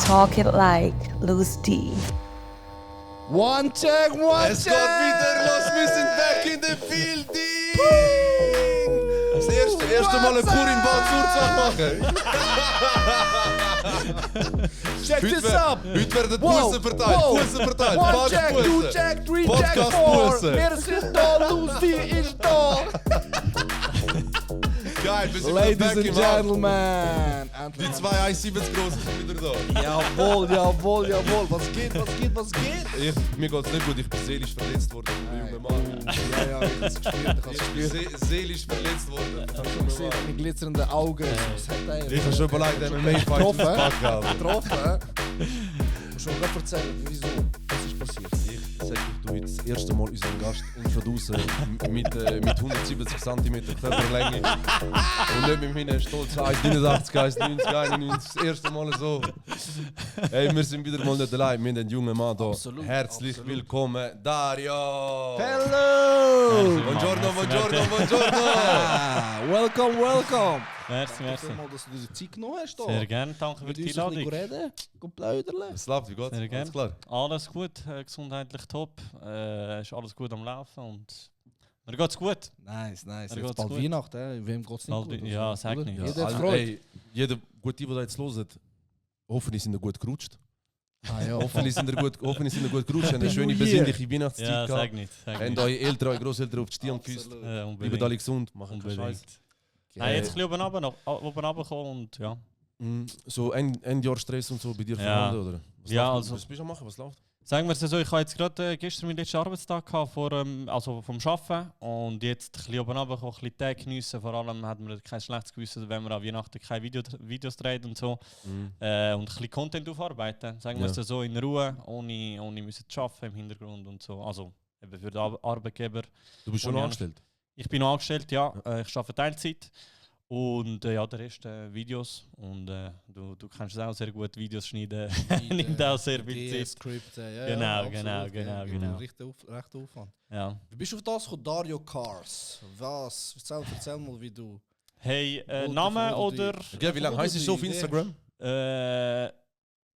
Talk it like Loose D. One check, one Es check! geht wieder los, wir sind back in the building! Das erste Mal ein Kur in Bad Zurzach machen. Check this up! Heute werden Wow, Bussen verteilt, wow. Bussen verteilt, One check, two Bussen. check, three Podcast check, four! Bussen. Wir sind da, Loose D ist da! Geil, wir sind Ladies back and im Haus. Gentlemen! Die zwei 1,70 Großen sind wieder da. Jawohl, jawohl, jawohl! Was geht, was geht, was geht? Mir geht's nicht gut, ich bin seelisch verletzt worden von einem jungen Mann. Ja, ich hab's gespürt, ich hab's Ich bin gespürt. seelisch verletzt worden. Ich hab's gesehen, deine glitzernden Augen. Was hat der? Ich habe schon überlegt, MMA-Fight Getroffen, auszupacken. Alter. Getroffen? Musst du mir gerade erzählen, wieso? Was ist passiert? Ich sag, ich tue jetzt das erste Mal unseren Gast introducen mit 170 cm Körperlänge und nicht mit meinen stolzen 1,89, 1,90, 91. Das erste Mal so. Hey, wir sind wieder mal nicht allein, wir haben einen jungen Mann hier. Absolut, Herzlich absolut. willkommen, Dario! Hello! Buongiorno, buongiorno, buongiorno! Welcome, welcome! Merci, merci. Danke mal, dass du dir die Zeit genommen hast. Sehr gerne, danke für Mit die uns ein Einladung. bisschen reden, plaudern. Es läuft, wie geht's? Sehr Alles gerne. klar? Alles gut, gesundheitlich top, ist alles gut am Laufen und mir geht's gut. Nice, nice. Mir Jetzt geht's bald gut. Weihnachten, wem geht's nicht Bald gut? we- ja, Also, sag oder? nicht. Jeder hat Also, Freude. ey, jeder gute, der jetzt hört, hoffentlich sind ihr gut gerutscht. Ah, ja. Hoffentlich sind ihr gut gerutscht, habt eine Happy schöne New Year. besinnliche Weihnachtszeit Ja, gehabt. sag nicht. Sag Habt nicht. eure Eltern, eure Grosseltern auf die Stirn geküsst. Absolut. Bleibt Unbedingt. alle gesund, machen keinen Scheiß. Unbedingt. Nein, jetzt ein bisschen oben runtergekommen und ja. So Endjahrstress und so bei dir Ja. vorhanden, oder? Ja, läuft? also- Was bist du am machen? Was läuft? Sagen wir es so, ich habe jetzt gerade gestern meinen letzten Arbeitstag gehabt also vom Arbeiten und jetzt ein bisschen oben runtergekommen, ein bisschen Tag geniessen. Vor allem hat man kein schlechtes Gewissen, wenn man an Weihnachten keine Videos dreht und so. Und ein bisschen Content aufarbeiten. Sagen wir es so, in Ruhe, ohne müssen zu arbeiten im Hintergrund und so. Also eben für den Arbeitgeber. Du bist schon Und ja. angestellt? Ich bin noch angestellt, ja. Ich arbeite Teilzeit. Und ja, der Rest Videos. Und du kannst es auch sehr gut Videos schneiden. Nimmt auch sehr viel Zeit. Skripte, ja. Genau, ja, genau, absolut, genau, ja. genau. Recht Aufwand. Ja. Wie bist du auf das gekommen? Dario Cars. Was? Erzähl mal, wie du... Hey, Oder Name die- oder. Okay, wie lange heißt es so auf Instagram?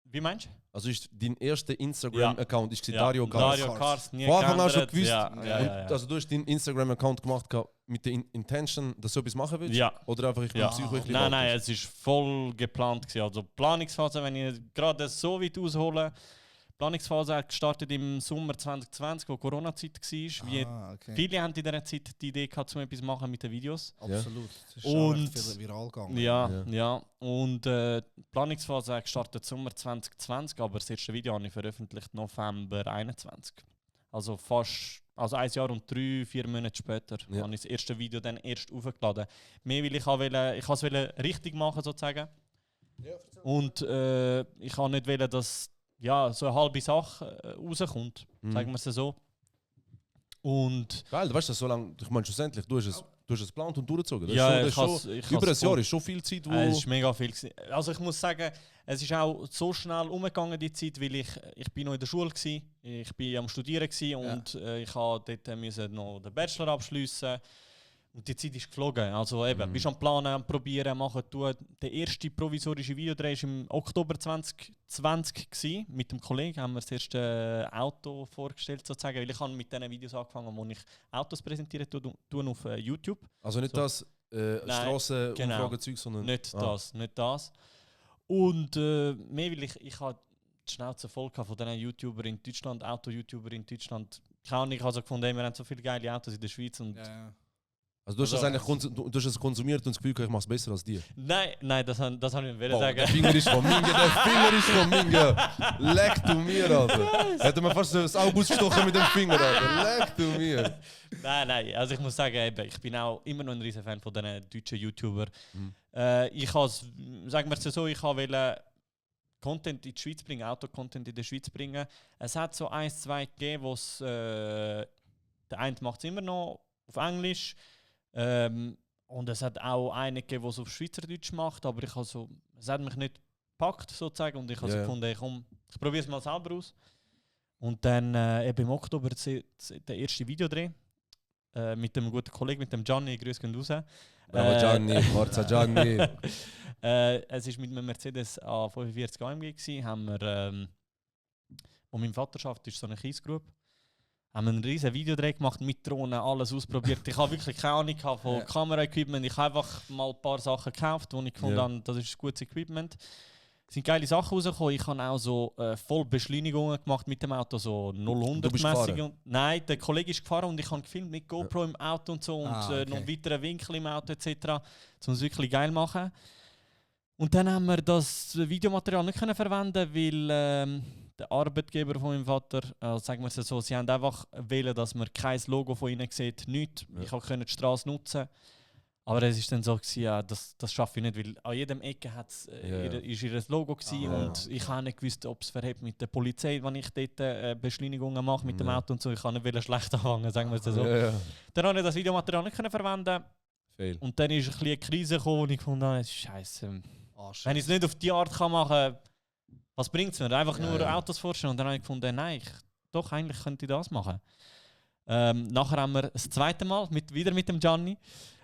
Wie meinst du? Also ist dein erster Instagram-Account ist Dario Cars. Dario Cars, nie Von Anfang an schon geändert. gewusst? Ja, Und ja, ja. Also du hast deinen Instagram-Account gemacht mit der Intention, dass du etwas machen willst? Ja. Oder einfach, ich bin Ja. Psycho, ich liebe Nein, nein, Autos? es war voll geplant gewesen. Also Planungsphase, wenn ich gerade so weit aushole, Planungsphase hat gestartet im Sommer 2020, wo Corona-Zeit war. Wie okay. viele haben in dieser Zeit die Idee gehabt, um etwas zu machen mit den Videos. Absolut. Es ist Und- schon recht viel viral gegangen. Ja. Und die Planungsphase hat gestartet Sommer 2020, aber das erste Video habe ich veröffentlicht November 2021. Also fast ein Jahr und 3-4 Monate später Ja. habe ich das erste Video dann erst aufgeladen. Mehr, weil ich wollte richtig machen sozusagen. Und ich wollte nicht wollen, dass ja, so eine halbe Sache rauskommt, sagen wir es so. Und Geil, du weißt das so lange, ich meine schlussendlich, du hast es geplant und durchgezogen. Das ja, ist ich schon, has- das ich ist schon, über ein has Jahr voll- ist schon viel Zeit, wo... Es ist mega viel gewesen. Also ich muss sagen, es ist auch so schnell umgegangen die Zeit, weil ich bin noch in der Schule gsi, ich bin am Studieren gsi und ich habe dort müssen noch den Bachelor abschließen und die Zeit ist geflogen. Also eben, bist am Planen, am Probieren, machen, tun. Der erste provisorische Videodreh war im Oktober 2020 gsi. Mit dem Kollegen haben wir das erste Auto vorgestellt sozusagen, weil ich habe mit diesen Videos angefangen, wo ich Autos präsentiere tue auf YouTube. Also nicht So. das Nein, Strassen-Umfragezeug, sondern... Nicht das. Und mehr, weil ich habe die Schnauze voll gehabt von diesen YouTuber in Deutschland, Auto-YouTuber in Deutschland. Ich habe also gefunden, wir haben so viele geile Autos in der Schweiz. Und Ja. Also du hast das Also- eigentlich du hast es konsumiert und das Gefühl, ich mache es besser als dir. Nein, das habe ich nicht Boah, sagen. der Finger ist von Minge, der Finger ist von Minge. Leck du mir, Alter. Hätte man fast so das Auge ausgestochen mit dem Finger, Alter. Leck du mir. Nein, also ich muss sagen, eben, ich bin auch immer noch ein riesen Fan von diesen deutschen YouTubern. Ich habe, sagen wir es so, ich wollte Content in die Schweiz bringen, Auto-Content in die Schweiz bringen. Es hat so 1, 2 gegeben, wo es, der eine macht es immer noch auf Englisch. Und es hat auch einen gegeben, der es auf Schweizerdeutsch macht, aber es hat mich nicht gepackt sozusagen und ich habe Ja. gefunden, ich probiere es mal selber aus. Und dann eben im Oktober der erste Videodreh mit dem guten Kollegen, mit dem Gianni, grüß gehen raus. Bravo Gianni, Forza Gianni. Es war mit einem Mercedes A45 AMG gewesen, haben wir, wo mein Vater schafft, ist so eine Kiesgrube. Haben wir ein riesen Videodreh gemacht mit Drohnen, alles ausprobiert. Ich habe wirklich keine Ahnung von Kameraequipment. Ich habe einfach mal ein paar Sachen gekauft, wo ich gefunden habe, das ist ein gutes Equipment. Es sind geile Sachen rausgekommen. Ich habe auch so voll Beschleunigungen gemacht mit dem Auto, so 0-100-mäßig. Nein, der Kollege ist gefahren und ich habe gefilmt mit GoPro im Auto und so und noch weitere Winkel im Auto etc., um es wirklich geil machen. Und dann haben wir das Videomaterial nicht können verwenden, weil der Arbeitgeber von meinem Vater, sagen wir es so, sie haben einfach wählen, dass man kein Logo von ihnen sieht, nichts. Ja. Ich konnte die Straße nutzen. Aber es war dann so, ja, das schaffe ich nicht, weil an jedem Ecke ist ihr Logo und ich habe nicht gewusst, ob es verhebt mit der Polizei, wenn ich dort Beschleunigungen mache mit dem Auto und so. Ich kann nicht schlecht anfangen, sagen wir es so. Ja. Dann habe ich das Videomaterial nicht verwenden. Fail. Und dann ist eine Krise gekommen und ich fand, Scheiße. Wenn ich es nicht auf die Art machen kann, was bringt es mir? Einfach nur Autos vorstellen. Und dann habe ich gefunden, nein, eigentlich könnte ich das machen. Nachher haben wir das zweite Mal wieder mit dem Gianni.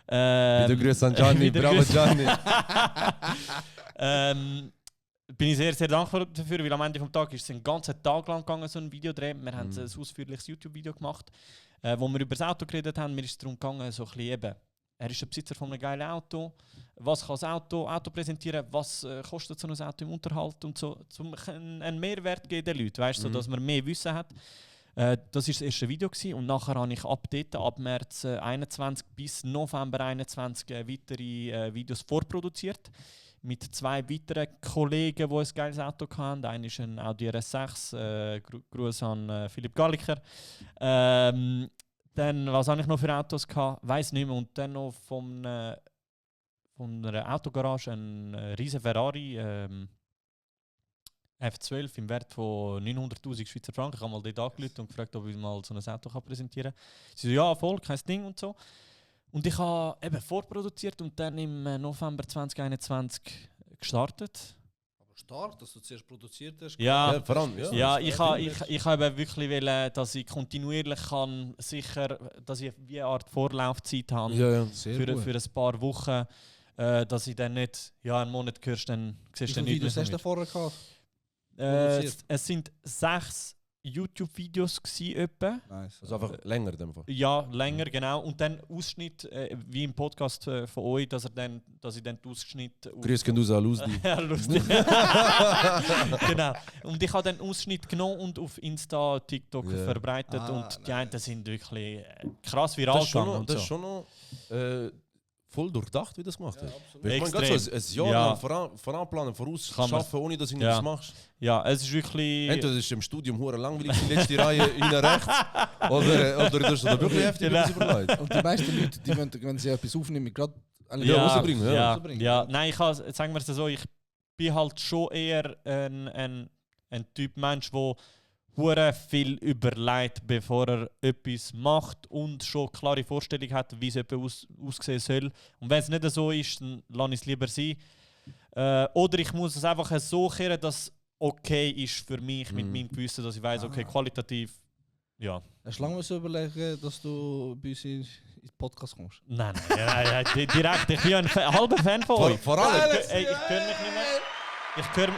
Wieder Grüße an Gianni, bravo Gianni. Bin ich sehr, sehr dankbar dafür, weil am Ende des Tages ist es einen ganzen Tag lang gegangen, so ein Videodreh. Wir haben ein ausführliches YouTube-Video gemacht, wo wir über das Auto geredet haben. Mir ist es darum gegangen, so ein bisschen eben, er ist der Besitzer von einem geilen Auto. Was kann das Auto präsentieren? Was kostet so ein Auto im Unterhalt? Und so, um einen Mehrwert geben den Leuten, weißt, so, dass man mehr Wissen hat. Das war das erste Video gewesen. Und nachher habe ich ab März 21 bis November 21 weitere Videos vorproduziert. Mit 2 weiteren Kollegen, die ein geiles Auto hatten. Einer ist ein Audi RS6. Gruß an Philipp Galliker. Dann, was habe ich noch für Autos gehabt? Weiss nicht mehr. Und dann noch von einer Autogarage ein riesen Ferrari F12 im Wert von 900'000 Schweizer Franken. Ich habe mal dort angerufen und gefragt, ob ich mal so ein Auto präsentieren kann. Sie so, ja, voll, kein Ding und so. Und ich habe eben vorproduziert und dann im November 2021 gestartet. Stark, dass du zuerst produziert hast. Ja, vor allem. Ja, ich habe wirklich wollen, dass ich kontinuierlich kann, sicher, dass ich wie eine Art Vorlaufzeit habe für ein paar Wochen, dass ich dann nicht einen Monat hörst, dann siehst du nicht mehr. Wie viele Videos hast du vorher gehabt? Es sind 6 YouTube-Videos etwa. Nice. Also einfach länger in dem Fall. Ja, länger, genau. Und dann Ausschnitt, wie im Podcast von euch, dass ich dann die Ausschnitt... Grüß gehen raus an Lusdi. Ja, lustig. Genau. Und ich habe dann Ausschnitt genommen und auf Insta, TikTok verbreitet. Und die einen sind wirklich krass viral gegangen. Das ist schon noch voll durchdacht, wie du das gemacht hast. Ja, ich meine, gerade so ein Jahr lang voranplanen, vorausschaffen, ohne dass du nichts machst. Ja, es ist wirklich... Entweder ist im Studium hure langweilig, die letzte Reihe innen rechts, oder du hast da wirklich heftig überlegt. Und die meisten Leute, die wenn sie etwas aufnehmen, gerade rausbringen. Ja. Nein, sagen wir es so, ich bin halt schon eher ein Typ Mensch, der hure viel überlegt, bevor er etwas macht und schon eine klare Vorstellung hat, wie es etwas aussehen soll. Und wenn es nicht so ist, dann lasse ich es lieber sein. Oder ich muss es einfach so kehren, dass es okay ist für mich mit meinem Gewissen, dass ich weiss, okay, qualitativ, ja. Hast du lange überlegen, dass du bei uns in den Podcast kommst? Nein, direkt. Ich bin ein halber Fan von euch. Vor allem. Ich höre mich nicht mehr.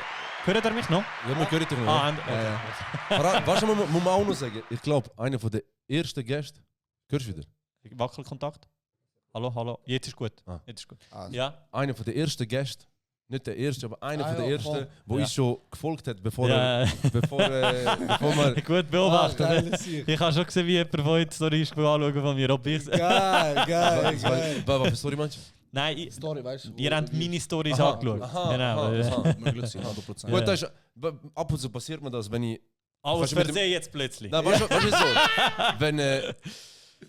Hört ihr mich noch? Ja, wir hören dich noch. Was muss man auch noch sagen? Ich glaube, einer der ersten Gäste. Hörst du wieder? Wackelkontakt? Hallo? Jetzt ist gut. Ja. Einer der ersten Gäste. Nicht der erste, aber einer der ersten, der uns schon gefolgt hat, bevor wir... Gut beobachtet. Ich habe schon gesehen, wie jemand von euch die Story anschauen von mir. Ob ich... Geil. Was für Story meinst du? Nein, Story, weißt du? Ihr habt meine Storys angeschaut. Möglich sein, 100%. Gut, das ist, ab und zu passiert mir das, wenn ich... Alles versehen jetzt plötzlich. Nein, weißt du so?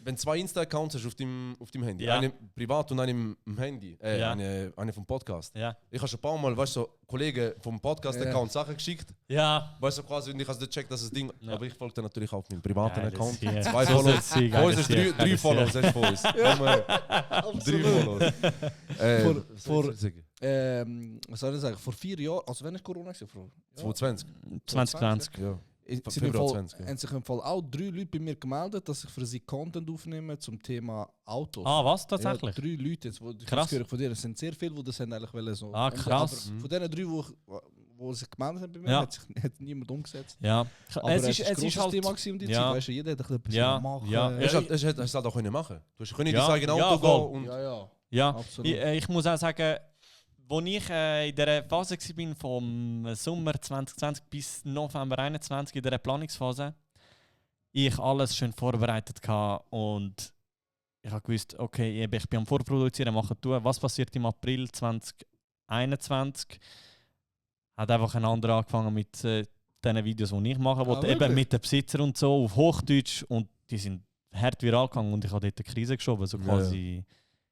Wenn 2 Insta-Accounts hast auf deinem Handy, einen privat und einen im Handy, eine vom Podcast. Ja. Ich habe schon ein paar Mal, weißt du, so, Kollegen vom Podcast-Account Sachen geschickt. Ja. Weißt du, quasi, und ich habe gecheckt, dass das Ding. Ja. Aber ich folge dann natürlich auch auf meinem privaten Account. 2 so Follows. Bei uns ist 3 Follows, hast du von uns. 3 Follows. Was soll ich sagen? Vor 4 Jahren, also wenn ist Corona? 2020. 2020. Ja. Februar 20. Haben sich im Fall auch 3 Leute bei mir gemeldet, dass ich für sie Content aufnehme zum Thema Autos. Ah, was Ja, tatsächlich? 3 Leute, jetzt, wo ich Krass. das höre von dir. Es sind sehr viele, die das haben eigentlich wollen so. Ah, krass. Aber von diesen 3, die sich gemeldet haben bei mir, Ja. hat niemand umgesetzt. Ja, Aber es ist grosses halt. Thema gewesen um die ja. Zeit. Weißt du, jeder hat ein bisschen Ja, machen. ja. Hast du es halt auch können machen. Du hast können in Ja, dein eigenes ja, Auto voll. gehen und Ja. Ja, Absolut. ich muss auch sagen, als ich in der Phase war, vom Sommer 2020 bis November 2021, in der Planungsphase, ich alles schön vorbereitet hatte und ich habe gewusst, okay, ich bin am Vorproduzieren, machen tun. Was passiert im April 2021? Hat einfach ein anderer angefangen mit den Videos, die ich mache, wo eben wirklich? mit den Besitzern und so auf Hochdeutsch, und die sind hart viral gegangen und ich habe dort eine Krise geschoben, so quasi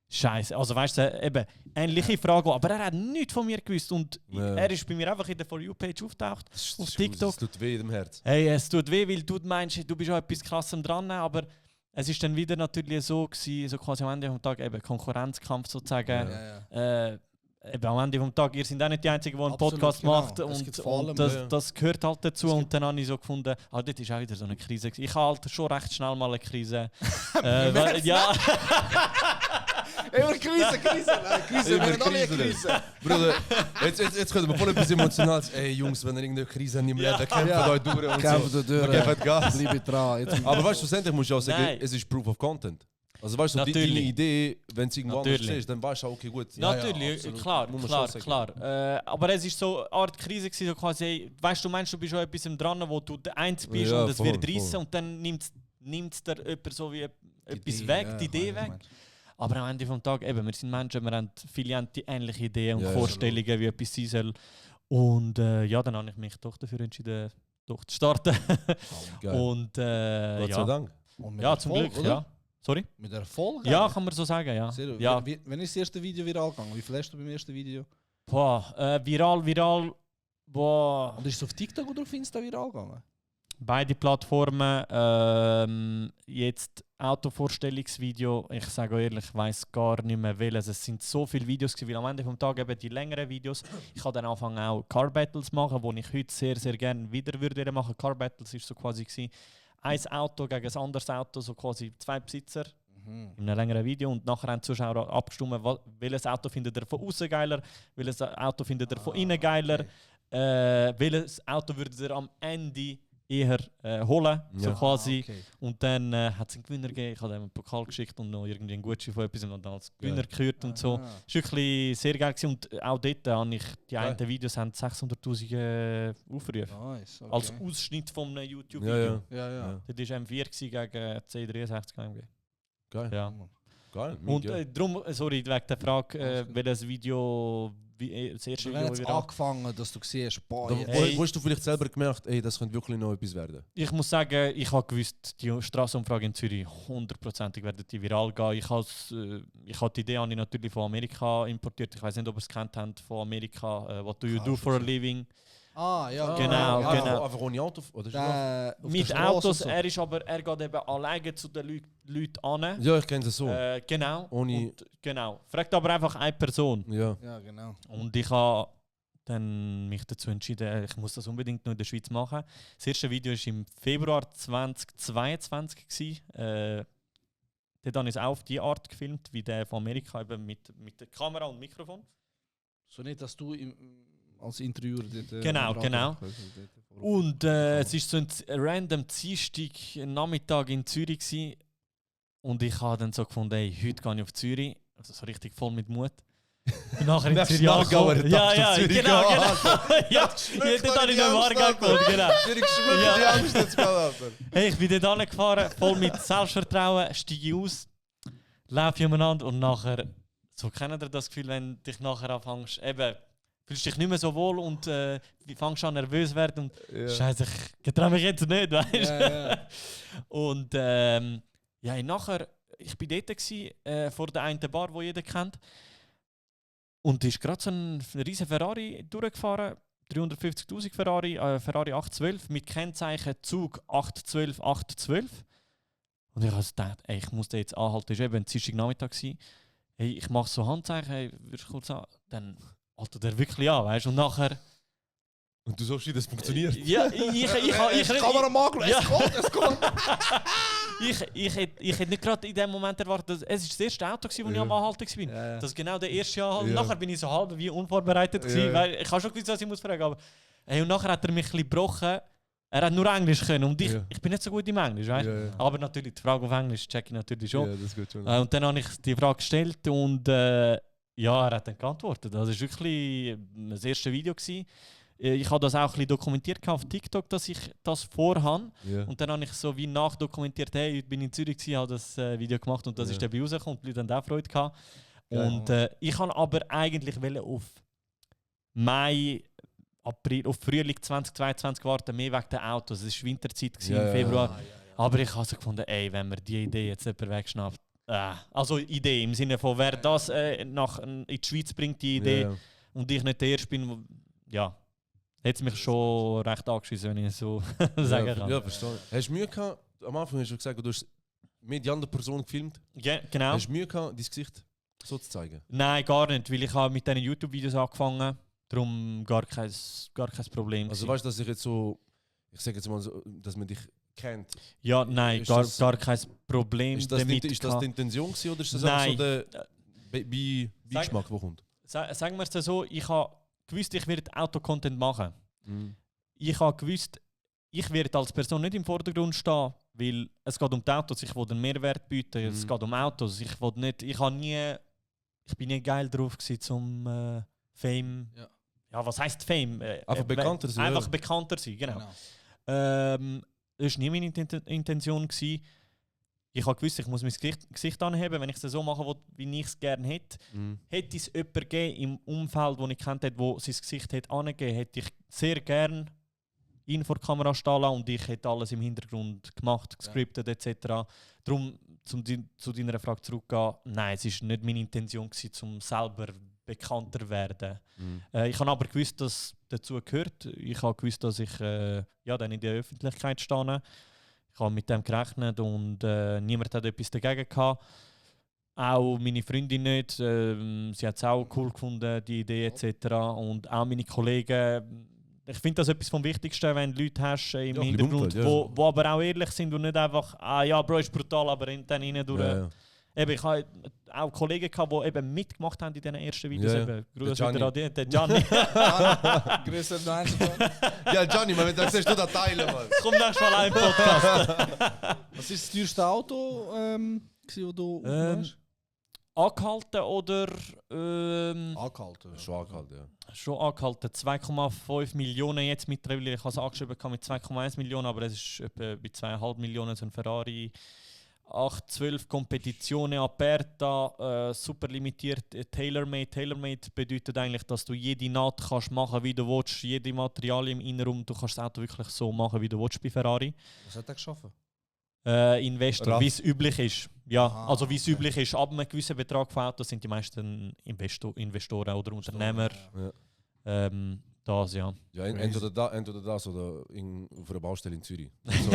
Scheiße. Also weißt du, eben ähnliche Frage, aber er hat nichts von mir gewusst und Ja. er ist bei mir einfach in der For You-Page auftaucht. Auf TikTok. Das tut weh im Herz. Hey, es tut weh, weil du meinst, du bist auch etwas Krassem dran, aber es ist dann wieder natürlich so gewesen, so quasi am Ende vom Tag eben Konkurrenzkampf sozusagen. Ja. Eben am Ende vom Tag, ihr seid auch nicht die Einzigen, die einen Absolut, Podcast genau. macht Es gibt vor allem, und ja. das gehört halt dazu. Es Und gibt- dann habe ich so gefunden, dort ist auch wieder so eine Krise gewesen. Ich habe halt schon recht schnell mal eine Krise. Ja, Immer Krise. Nein, Krise. Wir haben alle eine Krise. Bruder, jetzt können wir voll etwas Emotionales. Ey Jungs, wenn ihr irgendeine Krise habt in eurem Leben, kämpft Ja. euch durch und Kämpft so. euch durch. Wir geben Gas. Bleibe dran. Jetzt Aber weißt du, schlussendlich musst du auch sagen, Nein. es ist Proof of Content. Also weißt du, deine Natürlich. Idee, wenn es irgendwo anders Natürlich. ist, dann weißt du auch, okay, gut. natürlich, absolut. klar, Muss man klar, schon sagen. klar. Aber es ist so eine Art Krise gewesen, so quasi, hey, weißt du, meinst du bist schon etwas dran, wo du der Einzige bist Ja, und es voll, wird reissen voll. und dann nimmt dir jemand so wie etwas Idee, weg, ja, die ich Idee weiß, was weg. du meinst. Aber am Ende vom Tag, eben, wir sind Menschen, viele haben die ähnliche Ideen und Ja, Vorstellungen, wie etwas sein soll. Und ja, dann habe ich mich doch dafür entschieden, doch zu starten. Geil. Und Gott sei ja, Dank. Und mit ja, zum Erfolg, Glück, oder? ja. Sorry? Mit Erfolg? Ja, eigentlich? kann man so sagen, ja. Sehr, Ja. Wenn ist das erste Video viral gegangen? Wie viel hast du beim ersten Video? Boah, viral, boah. Und ist es auf TikTok oder auf Insta viral gegangen? Beide Plattformen. Jetzt Autovorstellungsvideo. Ich sage euch ehrlich, ich weiß gar nicht mehr welches. Es sind so viele Videos gewesen, weil am Ende vom Tag eben die längeren Videos. Ich habe dann angefangen auch Car Battles machen, wo ich heute sehr, sehr gerne wieder würde machen. Car Battles ist so quasi gewesen, ein Auto gegen ein anderes Auto, so quasi 2 Besitzer in einem längeren Video, und nachher haben die Zuschauer abgestimmt, welches Auto findet ihr von außen geiler, welches Auto findet ihr von innen geiler, welches Auto würdet ihr am Ende eher holen, so Ja. quasi. Okay. Und dann hat es einen Gewinner gegeben, ich habe ihm einen Pokal geschickt und noch irgendwie einen Gutschein von etwas und dann als Gewinner gekürt und so. Ah. Das war wirklich sehr geil gewesen. Und auch dort habe ich, die Geil. einen Videos haben 600'000 Aufrufe. Nice, okay. Als Ausschnitt von einem YouTube-Video. Ja, ja. Ja, ja. Ja. Das war M4 gewesen gegen C63 AMG. Geil. Ja. Geil. Und mega. darum, sorry, wegen der Frage, Alles gut. welches Video, das erste Wann Video hat es viral. angefangen, dass du siehst, boah, Da, jetzt... Ey. wo hast du vielleicht selber gemerkt, ey, das könnte wirklich noch etwas werden? Ich muss sagen, ich habe gewusst, die Strassenumfrage in Zürich 100%ig werden die viral gehen. Ich habe die Idee habe ich natürlich von Amerika importiert. Ich weiß nicht, ob ihr es kennt habt von Amerika. What do you do for a living? Ah, ja, Genau, ja. genau. Einfach ohne Auto? Oder ist Auf Mit der Straße Autos, so. er geht eben alleine zu den Leuten an. ja, ich kenne das so. Genau. Ohne- Und, genau. Fragt aber einfach eine Person. Ja. Ja, genau. Und ich habe dann mich dazu entschieden, ich muss das unbedingt noch in der Schweiz machen. Das erste Video war im Februar 2022. Dort habe ich es auch auf die Art gefilmt, wie der von Amerika, eben mit der Kamera und Mikrofon. So nicht, dass du als Interviewer dort... Genau, genau. Und es war so ein random Dienstag Nachmittag in Zürich gewesen. Und ich habe dann so gefunden, hey, heute gehe ich auf Zürich, also so richtig voll mit Mut. Bin nachher in Nächsten Zürich Aargauer angekommen. Tag Ja, auf Zürich genau, gehen. genau. Ja, dort habe ich noch im Aargau gewohnt, genau. Ich schwöre, Ja. die Angst jetzt gerade, Alter. Hey, ich bin dort angefahren, voll mit Selbstvertrauen, steige ich aus, laufe umeinander und nachher, so kennt ihr das Gefühl, wenn dich nachher anfängst, eben, fühlst dich nicht mehr so wohl und fängst an nervös zu werden und Ja. Scheiße, ich getraue mich jetzt nicht, weißt du? Ja, ja. Und ja, nachher, ich war dort gewesen, vor der einen Bar, die jeder kennt. Und da ist gerade so ein riesen Ferrari durchgefahren, 350'000 Ferrari, Ferrari 812 mit Kennzeichen Zug 812 812. Und ich habe gedacht, ey, ich muss den jetzt anhalten. Es war eben ein Dienstagnachmittag gewesen. Hey, ich mache so Handzeichen, hey, würdest du kurz an? Dann haltet er wirklich an, weißt du? Und nachher Und du sagst, das funktioniert. Ja, ich Kameramann, Ja. es geht. ich hätte nicht gerade in dem Moment erwartet, dass es ist das erste Auto war, wo ich am Anhalten war. Ja. Das ist genau der erste Anhalt. Ja. Nachher bin ich so halb wie unvorbereitet gewesen, Ja. weil ich habe schon gewusst, was ich muss fragen. Aber hey, und nachher hat er mich ein bisschen gebrochen. Er hat nur Englisch können und Ja. ich bin nicht so gut im Englisch, weißt? Ja, ja. Aber natürlich, die Frage auf Englisch check ich natürlich schon. Ja, das geht schon. Und dann habe ich die Frage gestellt und ja, er hat dann geantwortet. Das war wirklich das erste Video gewesen. Ich habe das auch ein bisschen dokumentiert auf TikTok, dass ich das vorhabe. Ja. Und dann habe ich so wie nachdokumentiert, hey, ich bin in Zürich gewesen, habe das Video gemacht und das Ja. ist dann rausgekommen und die Leute haben auch Freude gehabt. Geil. Und ich habe aber eigentlich auf Mai, April, auf Frühling 2022 warten, mehr wegen den Autos. Es war Winterzeit gewesen, Ja, im ja. Februar. Aber ich habe so gefunden, ey, wenn mir die Idee jetzt jemand wegschnappt. Also Idee im Sinne von, wer das in die Schweiz bringt, die Idee, Ja. und ich nicht der Erste bin, ja, hätte es mich schon recht angeschissen, wenn ich so sagen kann. Ja, verstehe. Hast du Mühe gehabt, am Anfang hast du gesagt, du hast mit die andere Person gefilmt. Ja, genau. Hast du Mühe gehabt, dein Gesicht so zu zeigen? Nein, gar nicht, weil ich habe mit diesen YouTube-Videos angefangen. Darum gar kein Problem. Also gewesen. weißt du, dass ich jetzt so, ich sage jetzt mal so, dass man dich kennt. Ja, nein, ist gar das- kein Problem Ist das, damit. ist das gehabt. die Intention gewesen, oder ist das Nein. einfach so der Beigeschmack, der kommt? Sagen wir es so, ich habe gewusst, ich werde Auto-Content machen. Mhm. Ich habe gewusst, ich werde als Person nicht im Vordergrund stehen, weil es geht um die Autos, ich will einen Mehrwert bieten, es Mhm. geht um Autos, ich bin nie geil drauf gewesen zum Fame. Ja. Ja, was heisst Fame? Einfach bekannter sein, Einfach ja. bekannter sein, genau. Genau. Das war nie meine Intention gewesen. Ich habe gewusst, ich muss mein Gesicht anheben, wenn ich es so machen will, wie ich es gerne hätte. Mhm. Hätte es jemanden gegeben im Umfeld, das ich kennt hätte, der sein Gesicht hätte angegeben, hätte ich sehr gerne ihn vor die Kamera stehen lassen und ich hätte alles im Hintergrund gemacht, gescriptet etc. Darum, zu deiner Frage zurückzugehen, nein, es war nicht meine Intention gewesen, um selber bekannter werden. Mhm. Ich habe aber gewusst, dass dazu gehört. Ich habe gewusst, dass ich dann in der Öffentlichkeit stehe. Ich habe mit dem gerechnet und niemand hat etwas dagegen gehabt. Auch meine Freundin nicht. Sie hat es auch cool gefunden, die Idee etc. Und auch meine Kollegen. Ich finde das etwas vom Wichtigsten, wenn du Leute hast im Ja, Hintergrund, Umfeld, ja. wo aber auch ehrlich sind und nicht einfach, ja, Bro, ist brutal, aber dann rein durch. Ja, ja. Eben, ich habe auch Kollegen gehabt, die eben mitgemacht haben in diesen ersten Videos. Ja. Eben, Grüße Der wieder an die, der Gianni. Grüße an Einzelnen. Ja, Gianni, man, dann siehst du da teilen, Mann. Komm nächstes Mal auch im Podcast. Was ist das teuerste Auto, das du hast? Angehalten oder Angehalten. Schon angehalten, ja. schon angehalten? 2,5 Millionen jetzt mittlerweile. Ich habe es angeschrieben mit 2,1 Millionen, aber es ist etwa bei 2,5 Millionen so ein Ferrari. 8-12 Competizione aperta, super limitiert, tailor-made. Tailor-made bedeutet eigentlich, dass du jede Naht kannst machen, wie du willst, jede Materialien im Innenraum, du kannst das Auto wirklich so machen, wie du willst bei Ferrari. Was hat er geschaffen? Investor, Raff. wie es üblich ist. Ja, Ah, also wie es okay. üblich ist. Ab einem gewissen Betrag von Autos sind die meisten Investoren oder Unternehmer. Ja. Das, ja. Ja, entweder das oder auf einer Baustelle in Zürich. So,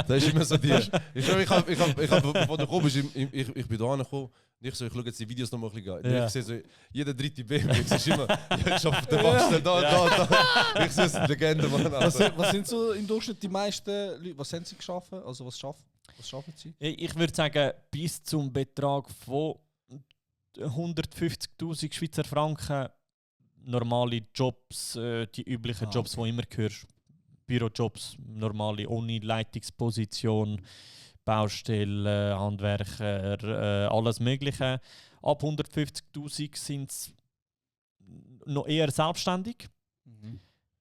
das ist immer so die. Ich hab, bevor du kommst, ich bin da angekommen. Ich schaue jetzt die Videos noch mal ein bisschen. Ja. Ich sehe so, jeder dritte BMW. Ich sehe immer, ich arbeite auf der Baustelle, da. Ich sehe es, Legende, Mann. Was sind so im Durchschnitt die meisten Leute? Was haben sie geschaffen? Also was schaffen sie? Ich würde sagen, bis zum Betrag von 150'000 Schweizer Franken normale Jobs, die üblichen Jobs, die immer hörst. Bürojobs, normale, ohne Leitungsposition, Baustelle, Handwerker, alles Mögliche. Ab 150'000 sind sie noch eher selbstständig.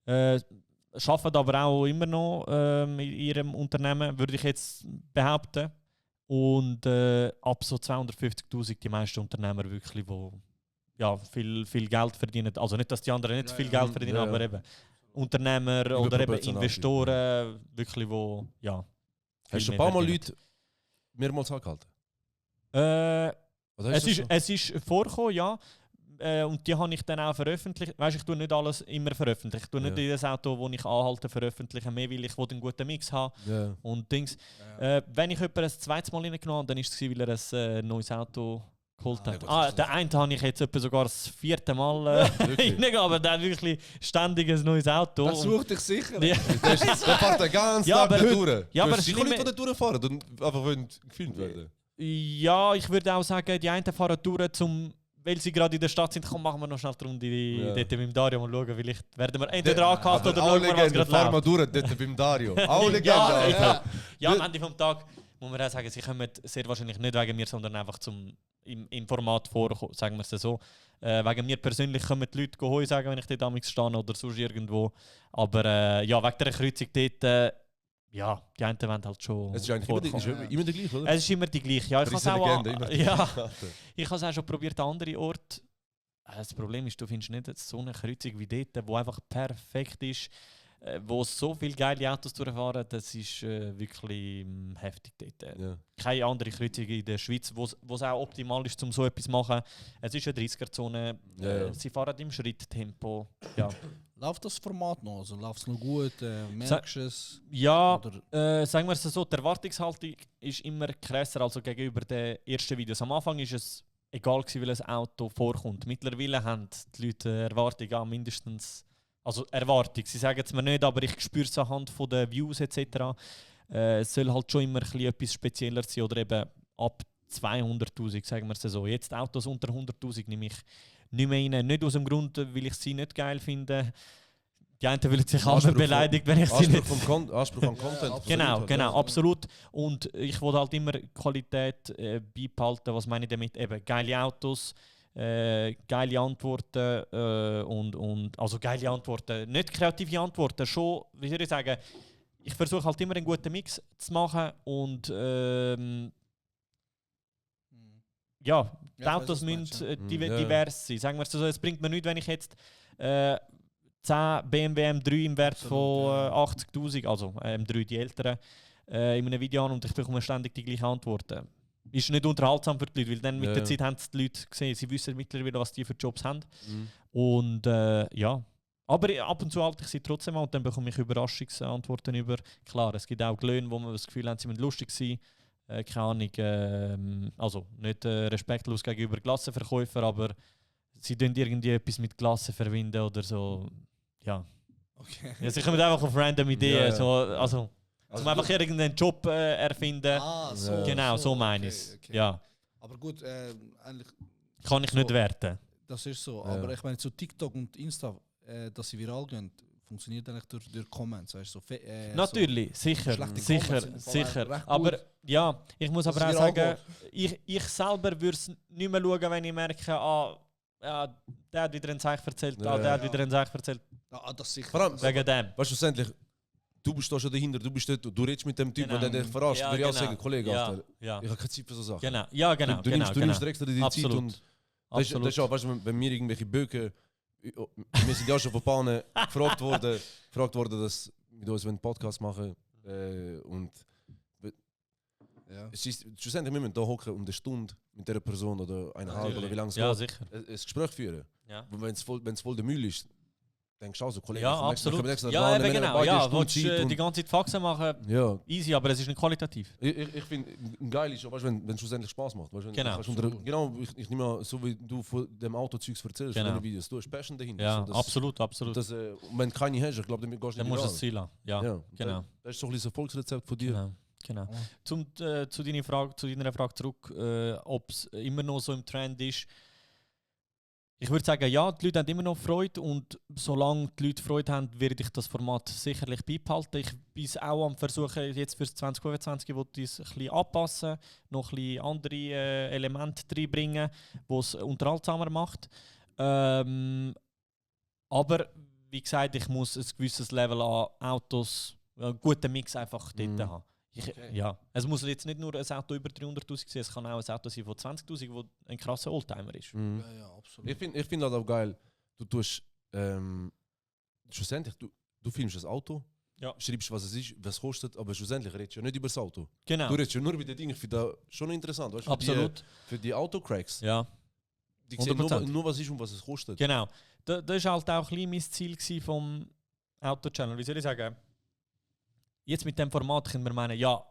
Arbeiten aber auch immer noch in ihrem Unternehmen, würde ich jetzt behaupten. Und ab so 250'000 die meisten Unternehmer wirklich, wo ja, viel Geld verdienen. Also nicht, dass die anderen nicht viel Geld verdienen, ja, ja. aber eben Unternehmer oder eben Überproportional. Investoren, wirklich, wo ja. Hast du viel ein paar mehr Mal verdienen. Leute mehrmals angehalten? Es Oder hast du das schon? ist vorgekommen, ja. Und die habe ich dann auch veröffentlicht. Weißt, ich tue nicht alles immer veröffentlichen. Ich tue nicht Ja. jedes Auto, das ich anhalte, veröffentlichen. Mehr, weil ich einen guten Mix habe. Ja. Und Dings. Wenn ich jemanden ein zweites Mal reingenommen habe, dann war es, weil er ein neues Auto geholt hat. gut, Den einen habe ich jetzt etwa sogar das 4. Mal reingegeben, aber der hat wirklich ständig ein neues Auto. Das sucht dich sicher. Ja. Der fährt den ganzen Ja, Tag aber- durch. ja, aber es das sind Leute, die Schlimme- da durchfahren und einfach wollen gefilmt werden. Ja, ich würde auch sagen, die einen fahren durch, weil sie gerade in der Stadt sind. Komm, machen wir noch schnell die Runde dort beim Dario mal schauen. Vielleicht werden wir entweder angehalten oder schauen wir, was gerade fahren wir läuft. durch, dort beim Dario. Auch Legende. Ja, Alter. ja, am Ende vom Tag muss man auch sagen, sie kommen sehr wahrscheinlich nicht wegen mir, sondern einfach im Format vorkommen, sagen wir es so. Wegen mir persönlich kommen die Leute Hoi sagen, wenn ich dort damals stehe oder sonst irgendwo. Aber ja, wegen der Kreuzung dort, ja, die einen wollen halt schon Es ist eigentlich immer der gleiche, oder? Es ist immer die gleiche. Ja, ich Das habe ist eine Legende, immer die ja, gleiche. ich habe es auch schon probiert an anderen Orten. Das Problem ist, du findest nicht so eine Kreuzung wie dort, die einfach perfekt ist, wo so viele geile Autos durchfahren. Das ist wirklich heftig dort. Ja. Keine andere Kreuzung in der Schweiz, wo es auch optimal ist, um so etwas zu machen. Es ist eine 30er-Zone, Ja. sie fahren im Schritttempo. Ja, Läuft das Format noch? Also, läuft es noch gut? Merkst du es? ja Oder? sagen wir es so, die Erwartungshaltung ist immer krasser also gegenüber den ersten Videos. Am Anfang ist es egal gewesen, weil ein Auto vorkommt. Mittlerweile haben die Leute Erwartungen an mindestens, also Erwartung, sie sagen es mir nicht, aber ich spüre es anhand von den Views etc. Es soll halt schon immer ein bisschen etwas spezieller sein oder eben ab 200'000, sagen wir es so. Jetzt Autos unter 100'000 nehme ich nicht mehr rein. Nicht aus dem Grund, weil ich sie nicht geil finde. Die einen fühlen sich alle Anspruch beleidigt, wenn ich sie nicht... Anspruch an Content. Genau, absolut. Und ich wollte halt immer Qualität beibehalten. Was meine ich damit? Eben geile Autos, geile Antworten also geile Antworten, nicht kreative Antworten, schon, wie soll ich sagen, ich versuche halt immer einen guten Mix zu machen und ja, die Ja, ich Autos weiss, was du meinst, müssen Ja. divers sein. Sagen wir es so, es bringt mir nichts, wenn ich jetzt 10 BMW M3 im Wert Absolut, von ja. 80'000, also M3 die älteren, in einem Video an und ich bekomme ständig die gleichen Antworten. Ist nicht unterhaltsam für die Leute, weil dann mit Ja. der Zeit haben es die Leute gesehen, sie wissen mittlerweile, was die für Jobs haben. Mhm. Und ja, aber ab und zu halte ich sie trotzdem an und dann bekomme ich Überraschungsantworten über. Klar, es gibt auch Glöhne, wo man das Gefühl hat, sie müssen lustig sein. Keine Ahnung, also nicht respektlos gegenüber Klassenverkäufern, aber sie tun irgendwie etwas mit Klasse verbinden oder so. Ja. Okay. Ja, sie kommen einfach auf random Ideen, Ja, ja. so, also zum einfach irgendeinen Job erfinden. Ah, so, Genau, so meine ich es. okay. Ja, Aber gut, eigentlich, kann ich nicht So. werten. das ist so. Ja. Aber ich meine, so TikTok und Insta, dass sie viral gehen, funktioniert eigentlich durch Comments. Weißt, du, so, Natürlich, sicher, schlechte sicher, Comments sind im Fall sicher. recht Aber gut. ja, ich muss Dass aber auch es sagen, viral ich selber würde es nicht mehr schauen, wenn ich merke, ja, der hat wieder ein Zeichen erzählt, Ja. der hat wieder ein Zeichen erzählt. das sicher. Vor allem, Wegen dem. weißt du, schlussendlich, du bist da schon dahinter, du bist dort, du redest mit dem Typ, Genau. wenn der dich verarscht, Ja, würde ich auch genau. sagen, Kollege, Ja, Alter, ja. ich habe keine Zeit für so Sachen. Genau, ja, genau. Du nimmst dir extra die Zeit Absolut. und das ist auch, weißt du, wenn wir irgendwelche Böcke, wir sind ja schon von Bahnen gefragt worden, dass wir mit uns einen Podcast machen und Ja. es ist, schlussendlich müssen wir da hocken und eine Stunde mit dieser Person oder eineinhalb oder wie lange es Ja, geht, sicher. ein Gespräch führen. Ja. Wenn es voll der Müll ist, denkst du auch so, Kollege, Ja, komm, wir absolut. kommen extra Ja, dran, eben wir nehmen genau. beide eine Ja, Stunde willst Zeit die und- ganze Zeit Faxen machen, Ja. easy, aber es ist nicht qualitativ. Ich finde, geil ist, weißt, wenn es schlussendlich Spaß macht. Weißt, wenn Genau. du genau, ich nehme mal, so wie du von dem Autozeugs erzählst, Genau. von den Videos, du hast Passion dahinter. Ja, so, das, absolut, absolut. Das, wenn du keine hast, ich glaube, dann gehst du Dann nicht musst du viral. das Ziel haben. Ja, Ja, genau. Das ist so ein bisschen ein Volksrezept von dir. Genau. Zu deiner Frage zurück, ob es immer noch so im Trend ist. Ich würde sagen, ja, die Leute haben immer noch Freude und solange die Leute Freude haben, werde ich das Format sicherlich beibehalten. Ich bin es auch am Versuchen, jetzt für 2025 wollte ich es ein bisschen anpassen, noch ein bisschen andere Elemente reinbringen, die es unterhaltsamer macht. Aber wie gesagt, ich muss ein gewisses Level an Autos, einen guten Mix einfach dort haben. Ja. Es muss jetzt nicht nur ein Auto über 300'000 sein, es kann auch ein Auto sein von 20'000, das ein krasser Oldtimer ist. Mhm. Ja, ja, absolut. Ich find halt auch geil, du tust, schlussendlich, du filmst das Auto, Ja. schreibst, was es ist, was es kostet, aber schlussendlich redest du ja nicht über das Auto. Genau, Du redest ja nur über die Dinge, ich finde das schon interessant. Weißt, absolut. Für die Autocracks, Ja, die sehen 100%. nur, was ist und was es kostet. genau. Das war halt auch ein bisschen mein Ziel vom Auto-Channel. Wie soll ich sagen? Jetzt mit dem Format können wir meinen, ja,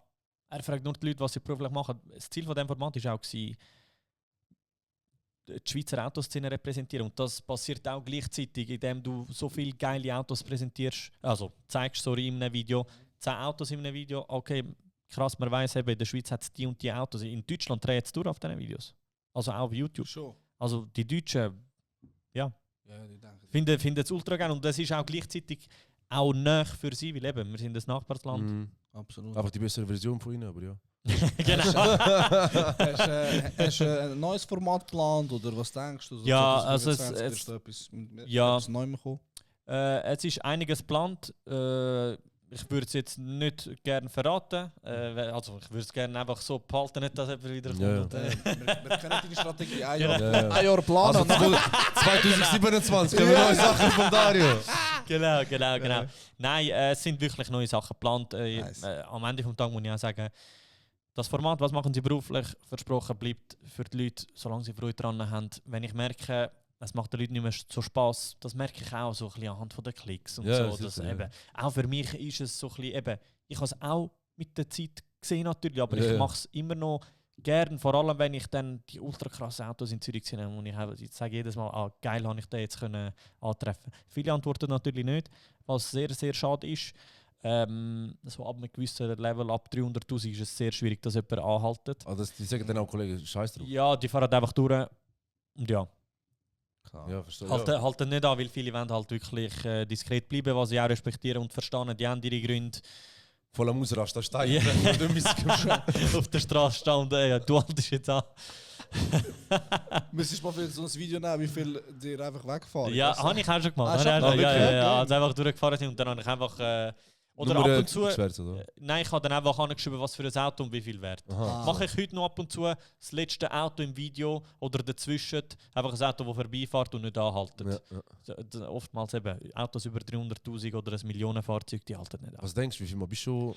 er fragt nur die Leute, was sie beruflich machen. Das Ziel von dem Format war auch, die Schweizer Autoszene repräsentieren. Und das passiert auch gleichzeitig, indem du so viele geile Autos präsentierst, also zeigst, sorry, in einem Video, 10 Autos in einem Video, okay, krass, man weiss eben, in der Schweiz hat es die und die Autos. In Deutschland drehen es durch auf diesen Videos. Also auch auf YouTube. Schon. Also die Deutschen, Ja, die denken. finden es ultra geil. Und das ist auch gleichzeitig auch nah für sie, weil eben, wir sind das Nachbarsland. Mhm. Absolut. Einfach die bessere Version von ihnen, aber ja. Genau. Hast du ein neues Format geplant oder was denkst du? So Ja, 2025 also wirst du etwas, ja. etwas Neues kommen? Es ist einiges geplant. Ich würde es jetzt nicht gerne verraten. Also ich würde es gerne einfach so behalten, nicht, dass jemand wieder kommt. Ja. Und, Wir können deine Strategie ein Genau. Jahr, Ja, ja. ein Jahr planen. Also 2027 können wir neue Sachen von Dario. Genau. Nein, es sind wirklich neue Sachen geplant. Nice. Am Ende des Tages muss ich auch sagen, das Format, was machen Sie beruflich, versprochen bleibt für die Leute, solange sie Freude daran haben. Wenn ich merke, es macht den Leuten nicht mehr so Spass, das merke ich auch so ein bisschen anhand der Klicks und Ja, so. sicher, Dass ja. eben, auch für mich ist es so ein bisschen, eben, ich habe es auch mit der Zeit gesehen natürlich, aber Ja, ich ja. mache es immer noch gern, vor allem wenn ich dann die ultra krassen Autos in Zürich sehe und ich sage jedes Mal, geil, habe ich den jetzt können antreffen. Viele antworten natürlich nicht, was sehr, sehr schade ist. So ab einem gewissen Level, ab 300'000 ist es sehr schwierig, dass jemand anhaltet. Ah, die sagen dann auch Kollegen, scheiß drauf. Ja, die fahren einfach durch und ja. Ja, verstehe. Halten nicht an, weil viele wollen halt wirklich diskret bleiben, was ich auch respektiere und verstehen. Die haben ihre Gründe. Voll am Ausrasten, steigt. Ja. Ja. Auf der Straße stehen und du haltest jetzt an. Müsstest du mal vielleicht so ein Video nehmen, wie viel dir einfach wegfahren? Ja, Weißt du? habe ich auch schon gemacht. Ah, Habe ich auch schon? schon- Ah, ja, wirklich? also einfach durchgefahren sind und dann habe ich einfach... oder Nur, ab und zu... geschwärzt, oder? Nein, ich habe dann einfach angeschrieben, was für ein Auto und wie viel wert. Aha. Mache ich heute noch ab und zu das letzte Auto im Video oder dazwischen, einfach ein Auto, das vorbeifährt und nicht anhaltet. Ja, ja. Oftmals eben Autos über 300'000 oder ein Millionenfahrzeug, die halten nicht an. Was denkst du, wie viel Mal bist du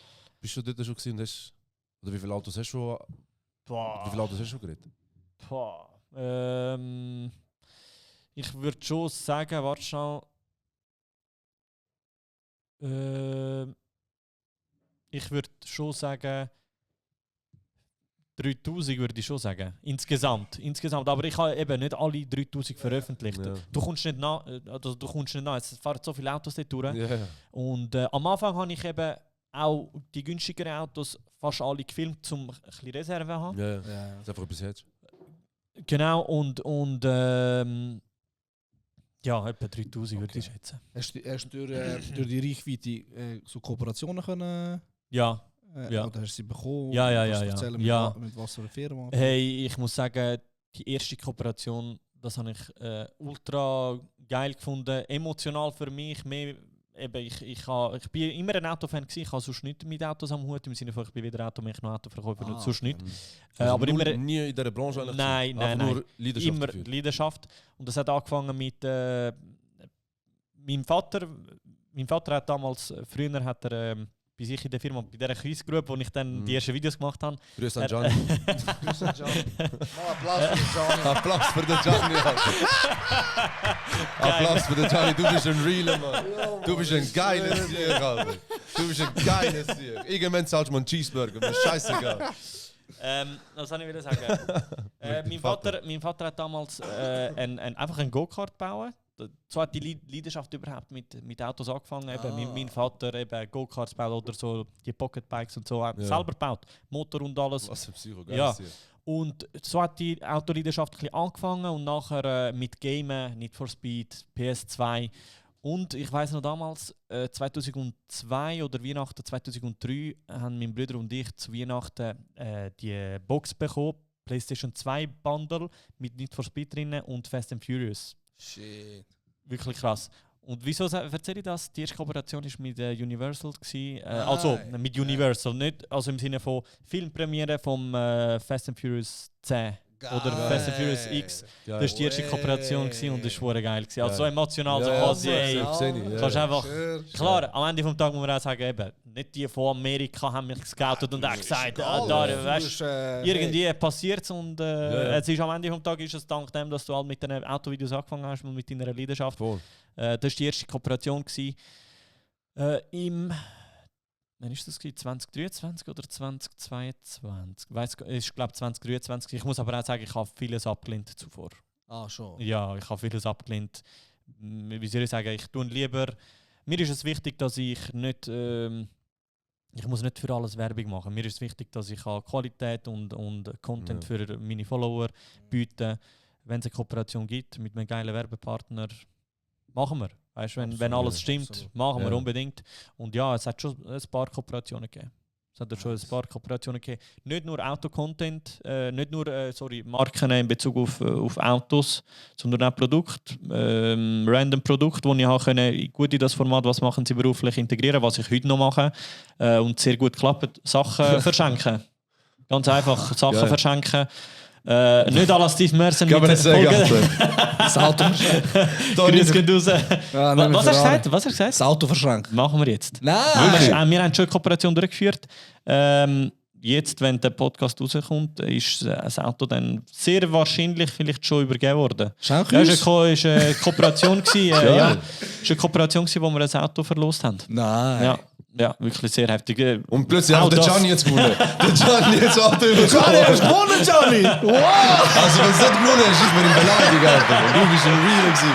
dort schon gewesen und hast... Oder wie viele Autos hast du schon... Wie viele Autos hast du schon geredet? Boah. Ich würde schon sagen, warte schnell. Ich würde schon sagen, 3000 würde ich schon sagen. Insgesamt. Aber ich habe eben nicht alle 3000 veröffentlicht. Ja. Du kommst nicht nach. Es fahren so viele Autos dort durch. Ja, ja. Und am Anfang habe ich eben auch die günstigeren Autos fast alle gefilmt, um ein bisschen Reserve zu haben. Ja, ja. Ja, ja. Das ist einfach etwas jetzt. Genau, und ja, etwa 3000 würde ich schätzen. Hast du durch die Reichweite so Kooperationen können? Ja. Ja. Oder hast du sie bekommen? Ja, ja, Kannst du ja, ja. erzählen, Ja. mit was für einer Firma? Hey, ich muss sagen, die erste Kooperation, das habe ich ultra geil gefunden. Emotional für mich. Mehr, eben, ich bin immer ein Autofan gewesen. Ich habe sonst nicht mit Autos am Hut. Im Sinne von, ich bin weder Autoverkäufer noch sonst nicht. Also aber nur, immer... nie in dieser Branche eigentlich Nein, gewesen. nein, Einfach nur Leidenschaft immer dafür. Leidenschaft. Und das hat angefangen mit meinem Vater. Mein Vater hat damals, früher hat er bei sich in der Firma, bei dieser Quizgruppe, wo ich dann die ersten Videos gemacht habe. Grüß an Gianni. Grüß an Gianni. Mal Applaus für Gianni. Applaus für den Gianni. Alter. Applaus für den Gianni, du bist ein realer Mann. Du bist ein geiles Tier, Alter. Du bist ein geiles Tier. Irgendwann zahlst du mal einen Cheeseburger, mir ist scheißegal. Was soll ich wieder sagen? Mein Vater hat damals einfach einen Go-Kart gebaut. So hat die Leidenschaft überhaupt mit Autos angefangen. Eben, mein Vater eben Go-Karts baut oder so die Pocketbikes und so, hat selber gebaut. Motor und alles. Was ein Psycho, Ja. geiles Tier. Und so hat die Autoleidenschaft ein bisschen angefangen und nachher mit Gamen, Need for Speed, PS2. Und ich weiß noch damals, 2002 oder Weihnachten 2003, haben mein Bruder und ich zu Weihnachten die Box bekommen, PlayStation 2 Bundle mit Need for Speed drinnen und Fast and Furious. Shit. Wirklich krass. Und wieso erzähle ich das? Die erste Kooperation war mit Universal. Also mit Universal, nicht also im Sinne von Filmpremiere vom Fast and Furious 10 oder Fast and Furious X. Geil. Das war die erste Kooperation und das war geil. Also so emotional, so Ja, quasi, ja, ey, ja, sehe ich, ja. kannst einfach... Schön. Klar, am Ende des Tages muss man auch sagen, eben, nicht die von Amerika haben mich gescoutet und auch gesagt, weißt, irgendwie passiert es und es ist am Ende des Tages ist es dank dem, dass du halt mit den Autovideos angefangen hast und mit deiner Leidenschaft. Voll. Das war die erste Kooperation. Wann war das? 2023 oder 2022? Es ist, glaube ich, 2023. Ich muss aber auch sagen, ich habe vieles abgelehnt zuvor. Ah, schon. Ja, ich habe vieles abgelehnt. Wie soll ich sagen, ich tue lieber... Mir ist es wichtig, dass ich nicht... ich muss nicht für alles Werbung machen. Mir ist es wichtig, dass ich Qualität und Content für meine Follower biete. Wenn es eine Kooperation gibt mit einem geilen Werbepartner, machen wir. Weißt, wenn alles stimmt, machen wir unbedingt. Und ja, es hat schon ein paar Kooperationen gegeben. Nicht nur Auto-Content, nicht nur Marken in Bezug auf Autos, sondern auch Produkte, random Produkte, die ich gut in das Format «Was machen Sie beruflich?» integrieren, was ich heute noch mache und sehr gut klappt. Sachen verschenken. Ganz einfach, Sachen verschenken. Nicht alle Steve Merson Kann man nicht sagen. Das Auto verschenkt. Grüß geht raus. Ja, Was hast du gesagt? Das Auto verschenkt. Machen wir jetzt. Nein! Wir haben schon eine Kooperation durchgeführt. Jetzt, wenn der Podcast rauskommt, ist das Auto dann sehr wahrscheinlich vielleicht schon übergeben worden. Schenk Ja, uns. es war eine Kooperation, es war eine Kooperation, wo wir ein Auto verlost haben. Nein. Ja, wirklich sehr heftig. Und plötzlich Auch hat der das. Gianni jetzt gewonnen. Der Gianni jetzt Auto Gianni, hast überkommen. du gewonnen, Gianni! Wow! Also wenn es nicht gewonnen hast, ist mir ein Beleidigung, Alter. Du bist ein Real gewesen.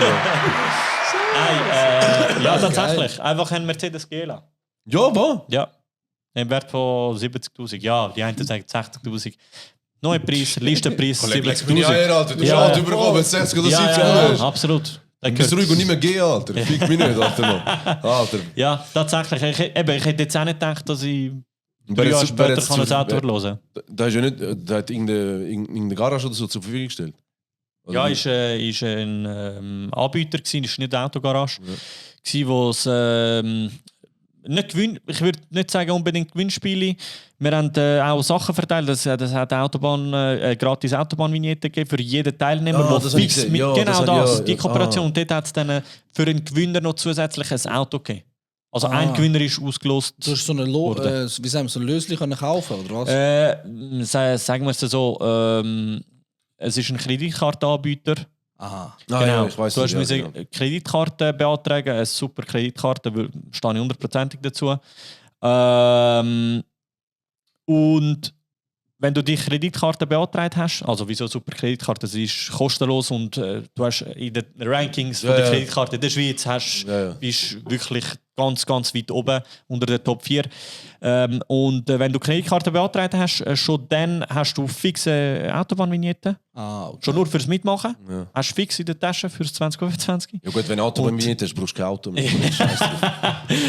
Nein, ja, tatsächlich. Einfach ein Mercedes GLA. Ja, was? Ja. Im Wert von 70'000. Ja, die einen sagen 60'000. Neuer Preis, Listenpreis Lex bin ich 70'000. her, Alter. Du hast Ja, Auto ja. überkommen, wenn es 60 oder 70 Ja, gewonnen hast. absolut. Du bist ruhig und nicht mehr gehen, Alter. Fick mich nicht, Alter. Mann. Alter. Ja, tatsächlich. Ich hätte jetzt auch nicht gedacht, dass ich Wer 3 Jahre jetzt- wer später jetzt kann ein zu- Auto wer- verlosen. Da ist ja nicht, da hat irgendeine Garage oder so zur Verfügung gestellt. Oder Ja, nicht? ist ein Anbieter gewesen, ist nicht eine Autogarage, wo es nicht ich würde nicht sagen unbedingt Gewinnspiele. Wir haben auch Sachen verteilt. Das hat gratis Autobahnvignette gegeben für jeden Teilnehmer, Ah, der das hab ich fix gesehen. mit Ja, genau das hab das, ich- die ja, Kooperation. Und dort hat es dann für einen Gewinner noch zusätzlich ein Auto gegeben. Also ein Gewinner ist ausgelost. Du hast so eine wie sagen wir, so ein Lösli können kaufen, oder was? Sagen wir es so, es ist ein Kreditkartenanbieter. Aha. Ah, ja, ich weiss du hast nicht, ja, eine Kreditkarte beantragen, eine super Kreditkarte, stehe ich 100%ig dazu. Und wenn du die Kreditkarte beantragt hast, also wieso super Kreditkarte, sie ist kostenlos und du hast in den Rankings von der Kreditkarte in der Schweiz bist wirklich ganz, ganz weit oben unter den Top 4. Und wenn du Kreditkarte beantragt hast, schon dann hast du fixe Autobahnvignette. Ah, okay. Schon nur fürs Mitmachen. Hast du fix in der Tasche fürs 2025. Ja gut, wenn du Auto bei mir nicht hast, brauchst du kein Auto mehr. Scheiße.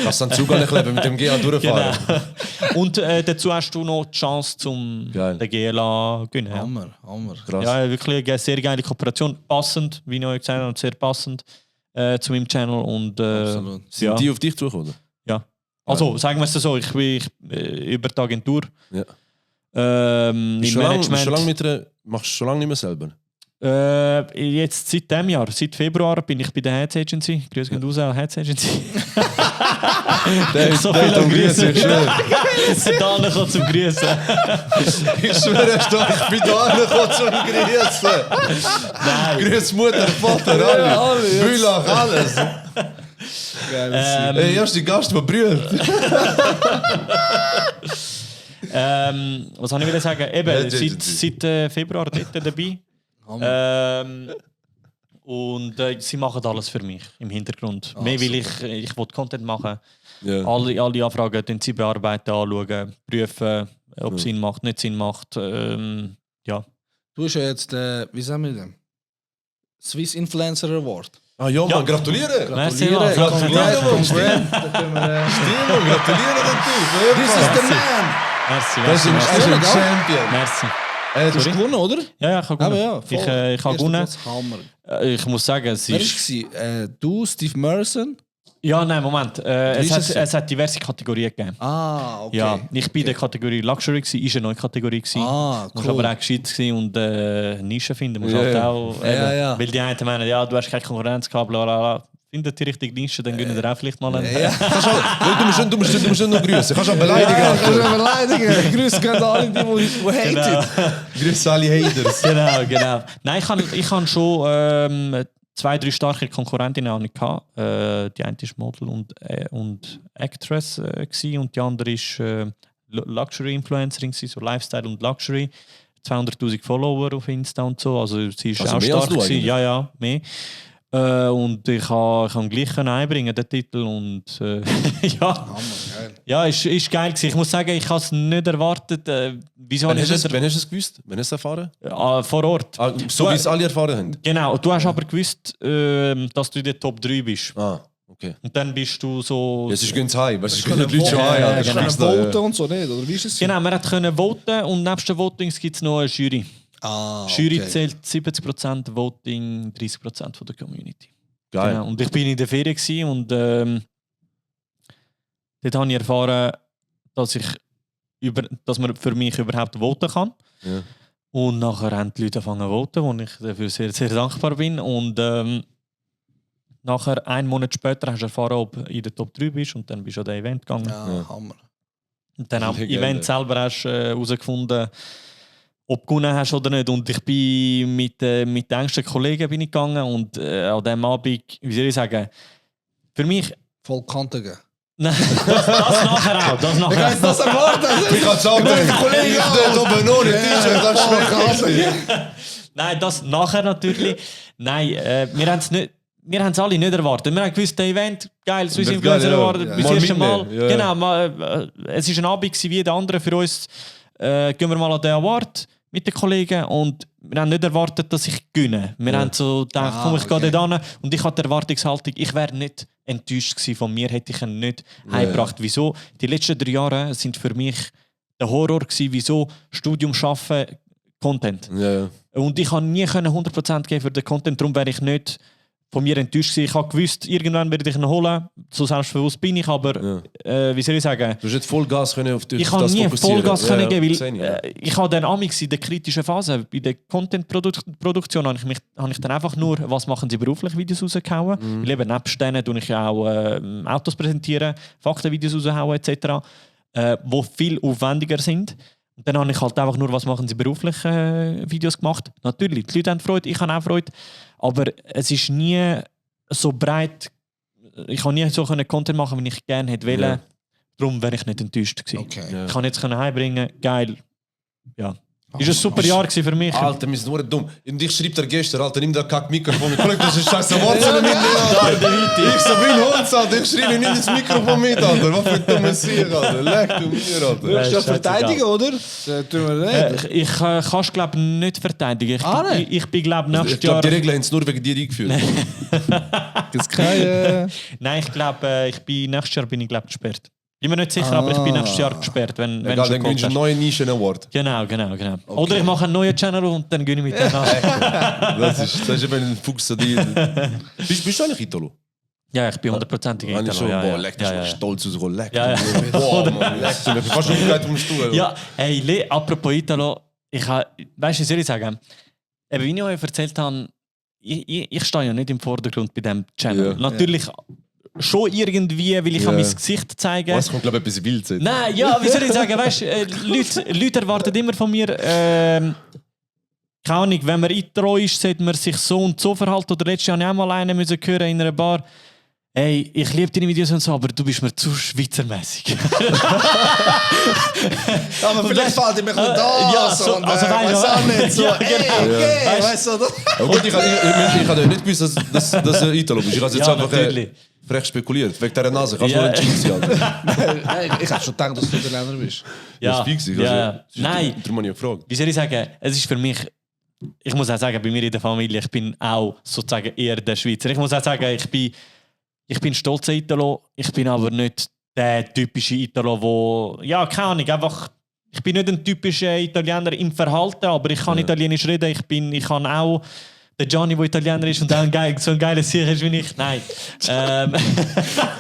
Kannst dann Zug ankleben mit dem GA durchfahren. Genau. Und dazu hast du noch die Chance, zum Geil. den GLA zu gewinnen. Ja. Hammer. Krass. Ja, wirklich eine sehr geile Kooperation. Passend, wie ich euch gesagt habe, sehr passend zu meinem Channel. Und, Absolut. Sind ja. die auf dich zugekommen? Ja. Also, sagen wir es so, ich bin über die Agentur. Ja. Im Management. Machst du schon lange nicht mehr selber? Jetzt seit diesem Jahr, seit Februar, bin ich bei der Heads Agency. Grüß gehen raus an Heads Agency. So viel am Grüßen. Da noch zum Grüßen. Ich schwöre es doch, ich bin da angekommen zum Grüßen. Nein. Grüß Mutter, Vater, alle. Bülach, alles. Ey, erst die Gast, der brüllt. Was habe ich sagen? Eben, Heads Agency. seit Februar dort dabei. Und sie machen alles für mich im Hintergrund. Mehr will ich will Content machen. Ja. Alle Anfragen den sie bearbeiten, anschauen, prüfen, ob es Sinn macht, nicht Sinn macht. Ja. Du hast ja jetzt, wie sagen wir denn? Swiss Influencer Award. Ah ja, Mann, gratulieren. Merci, Gratulieren, Mann. gratulieren, Mann. Stimmt, Stimmt, Mann, gratulieren den This is the man! Merci, Das ist merci, ein merci. Champion. Merci. Du hast gewonnen, oder? Ja, ich habe gewonnen. Ja, voll. Ich habe Erster gewonnen. Platz, Hammer. Ich muss sagen, es Wer ist... war du, Steve Merson? Ja, nein, Moment. ist es? Es hat diverse Kategorien gegeben. Ah, okay. Ja, ich bin in der Kategorie Luxury, ist eine neue Kategorie. Ah, Muss cool. aber auch gescheit sein und Nischen finden. Muss Ja, halt ja. auch, Ja, ja. Weil die einen meinen, ja, du hast keine Konkurrenz gehabt, bla bla bla. Findet die richtige Nische, dann gönnen wir auch vielleicht mal einen. Ja. Du musst nicht nur grüßen. Kannst auch beleidigen. Kannst du beleidigen? Grüß gehen alle, die haten. Grüß alle Haters. Genau. Nein, ich habe schon 2-3 starke Konkurrentinnen gehabt. Die eine ist Model und Actress gewesen, und die andere ist Luxury-Influencerin, so Lifestyle und Luxury. 200'000 Follower auf Insta und so. Also sie ist Also auch mehr als stark du gewesen. eigentlich? Ja, mehr. Und ich kann gleich einbringen, den Titel. Und ja, Hammer, geil. ja, ist geil gewesen. Ich muss sagen, ich habe es nicht erwartet. Wieso Wann habe ich hast es du nicht es gewusst? Wann hast du es erfahren? vor Ort? Ah, so wie es alle erfahren haben? Genau, du hast aber gewusst, dass du in der Top 3 bist. Ah, okay. Und dann bist du so... Jetzt ist ganz heim, weißt du, es Können gehen die Leute schon heim. voten, Alter. können Scheiße, ja. voten und so nicht, oder wie ist es? Genau, man können voten und nebst den Votings gibt es noch eine Jury. Ah, Jury okay. zählt 70% Voting, 30% von der Community. Geil. Genau. Und ich bin in der Ferien gewesen und dort habe ich erfahren, dass man für mich überhaupt voten kann. Ja. Und nachher haben die Leute angefangen zu voten, wo ich dafür sehr, sehr dankbar bin. Und nachher, einen Monat später, hast du erfahren, ob du in der Top 3 bist und dann bist du an das Event gegangen. Ja, Hammer. Und dann auch im Legende. Event selber hast du herausgefunden, ob du gewonnen hast oder nicht. Und ich bin mit den engsten Kollegen bin ich gegangen und an diesem Abend, wie soll ich sagen, für mich... Voll Kante geben. Nein, das nachher auch. Das nachher. das erwarten? Ich kann es auch nicht. Kollege, Ich dort oben noch nicht. Das schmeckt. Nein, das nachher natürlich. Nein, wir haben es nicht. Wir haben es alle nicht erwartet. Wir haben gewusst, der Event, geil, Swiss Wird Influencer geil, ja. Award, Ja. bis Mal erste Mal. mitnehmen, ja. Genau, es war ein Abend gewesen wie jeder andere für uns. Gehen wir mal an den Award mit den Kollegen und wir haben nicht erwartet, dass ich gewinne. Wir haben so gedacht, komm, ich gehe okay. dort hin. Und ich hatte die Erwartungshaltung, ich wäre nicht enttäuscht gewesen von mir, hätte ich ihn nicht heimgebracht. Wieso? Die letzten 3 Jahre sind für mich der Horror gewesen, wieso Studium schaffen, Content. Ja. Und ich konnte nie 100% geben für den Content, darum wäre ich nicht von mir enttäuscht gewesen. Ich habe gewusst, irgendwann werde ich ihn holen, so selbstbewusst bin ich, aber wie soll ich sagen, Du hast nicht Vollgas können auf ich kann nie Vollgas können geben, sehe weil ich habe dann amix in der kritischen Phase, bei der Content-Produktion habe ich dann einfach nur, was machen sie beruflich, Videos rausgehauen. Weil eben nebst denen tue ich auch Autos präsentieren, Faktenvideos raushauen etc., die viel aufwendiger sind. Und dann habe ich halt einfach nur, was machen sie beruflich, Videos gemacht. Natürlich, die Leute haben Freude, ich habe auch Freude, aber es ist nie so breit, ich kann nie so Content machen, wie ich gerne hätte wollen. Ja. Darum wäre ich nicht enttäuscht gewesen. Okay. Ja. Ich kann jetzt heimbringen, geil. Ja. Ist ein super Jahr gewesen für mich. Alter, wir sind nur dumm. Und ich schrieb dir gestern, Alter, nimm da kack Mikrofon. Guck, das ist scheiße Wort von mir. Ich so wie ein Hund, Alter. Ich schreibe, nimm das Mikrofon mit, Alter. Was für ein dummes Sieg, Alter. Leck du mir, Alter. Willst du ja scheißegal. verteidigen, oder? Das tun wir nicht. Ich kann es glaube nicht verteidigen. nein. Ich bin glaube Ich nächstes glaube, Jahr... die Regeln haben es nur wegen dir eingeführt. Gibt's keine... Nein, ich glaube, nächstes Jahr bin ich glaube gesperrt. Bin mir nicht sicher, aber ich bin nächstes Jahr gesperrt, wenn Egal, schon dann gewinnst du einen kommt. neuen Nischen-Award. Genau. Oder ich mache einen neuen Channel und dann gönne ich mit dem an. Das ist eben ein Fuchs an dir. Bist du eigentlich Italo? Ja, ich bin 100%ig Eigentlich schon, Italo. boah, leck, das ist noch stolz rausgekommen. Leck, Ja, ja. du. Boah, Mann, leck, du. Ich bin fast schon umgekehrt vom Stuhl. Ja, hey, apropos Italo, weißt du, was soll ich sagen? Eben, wie ich euch erzählt habe, ich stehe ja nicht im Vordergrund bei diesem Channel. Ja. Natürlich schon irgendwie, weil ich Ja. mein Gesicht zeigen. Es kommt, glaube ich, etwas Wildes jetzt. Nein, ja, wie soll ich sagen, weißt du, Leute erwarten immer von mir, keine Ahnung, wenn man Intro ist, sollte man sich so und so verhalten. Oder letztes Jahr habe ich auch mal einen müssen hören in einer Bar. Hey, ich liebe deine Videos und so, aber du bist mir zu schweizermäßig. Aber vielleicht fällt ihm ein bisschen da. ja, so, also weiß auch nicht. So, ja, genau. okay, weißt du, oder? Oh Gott, ich habe nicht gewusst, dass du Italo bist. Ich habe jetzt Ja, einfach natürlich. frech spekuliert. Wegen dieser Nase. Kannst du Ja. nur ein Jeans Alter. Nein, ich habe schon gedacht, dass du der Länder bist. Das ist fix. ja. Nein, Darum habe ich gefragt. wie soll ich sagen, es ist für mich, ich muss auch sagen, bei mir in der Familie, ich bin auch sozusagen eher der Schweizer. Ich muss auch sagen, ich bin stolzer Italo, ich bin aber nicht der typische Italo, wo, ja, keine Ahnung, einfach, ich bin nicht ein typischer Italiener im Verhalten, aber ich kann Italienisch reden, ich kann auch der Gianni, der Italiener ist und auch so ein geiler Sieg ist wie ich. Nein.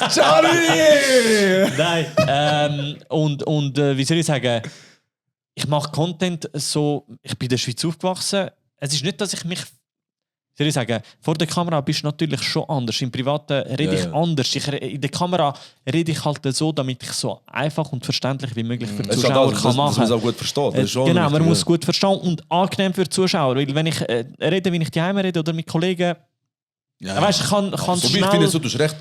Charlie! Nein. Und wie soll ich sagen, ich mache Content so, ich bin in der Schweiz aufgewachsen. Es ist nicht, dass ich mich, soll ich sagen, vor der Kamera bist du natürlich schon anders. Im Privaten rede ich Ja. anders. In der Kamera rede ich halt so, damit ich so einfach und verständlich wie möglich für die Es ist halt Zuschauer auch, kann dass man machen es auch gut versteht. Das ist schon Genau, man wichtig, muss ja. gut verstehen und angenehm für die Zuschauer. Weil wenn ich rede, wie ich daheim rede oder mit Kollegen, weißt, ich kann So, ich schnell... finde, so, du hast recht.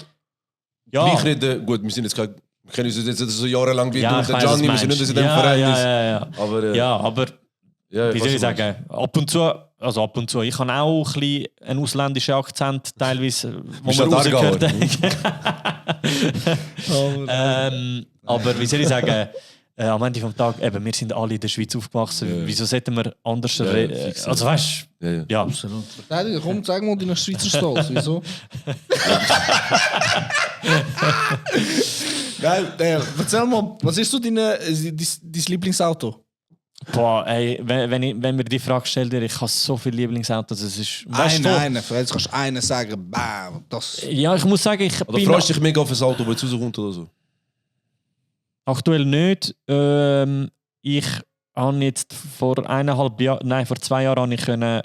ja, Gleich reden, gut, wir sind jetzt kein, wir kennen uns jetzt so jahrelang wie du und ich der weiss, was Gianni, wir du sind nicht meinst. in diesem Verein. Ja. Aber Ja, aber Ja, wie soll ich sagen, ab und zu, ich habe auch ein bisschen einen ausländischen Akzent, teilweise, wo Bist man du rausgehört Aargauer? aber wie soll ich sagen, am Ende vom Tag, eben, wir sind alle in der Schweiz aufgewachsen, Ja. wieso sollten wir anders Ja, reden? fix, Also weißt du, Ja. ja. Absolut. Verteidiger, komm, zeig mal deinen Schweizer Stolz. Wieso? Geil, erzähl mal, was ist so dein Lieblingsauto? Boah, ey, wenn mir die Frage stellt, ich habe so viele Lieblingsautos, es ist... weißt du, Einen, jetzt kannst du einen sagen, bam, das... ja, ich muss sagen, ich Oder bin freust du dich mega auf ein Auto, das jetzt rauskommt oder so? aktuell nicht. Ich habe jetzt vor 2 Jahren habe ich können,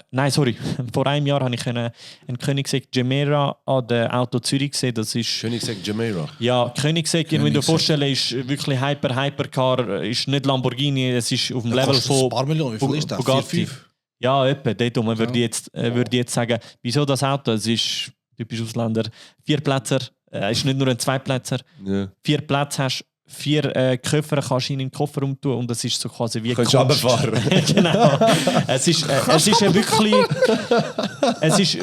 vor einem Jahr habe ich können einen Koenigsegg Gemera an der Auto Zürich gesehen. Das ist Koenigsegg Gemera. ja Koenigsegg. Ihr müsst euch vorstellen, ist wirklich Hypercar, ist nicht Lamborghini, es ist auf dem Level Kostet ein von paar Millionen, wie viel ist das? Bugatti. 4, 5? Ja, etwa. Dort würde ich jetzt sagen, wieso das Auto? Es ist typisch Ausländer. 4 Plätze, ist nicht nur ein 2-Plätzer. Ja. 4 Plätze hast, 4 Koffer kannst du in den Kofferraum tun und das ist so quasi wie Kannst du runterfahren. Genau. Es ist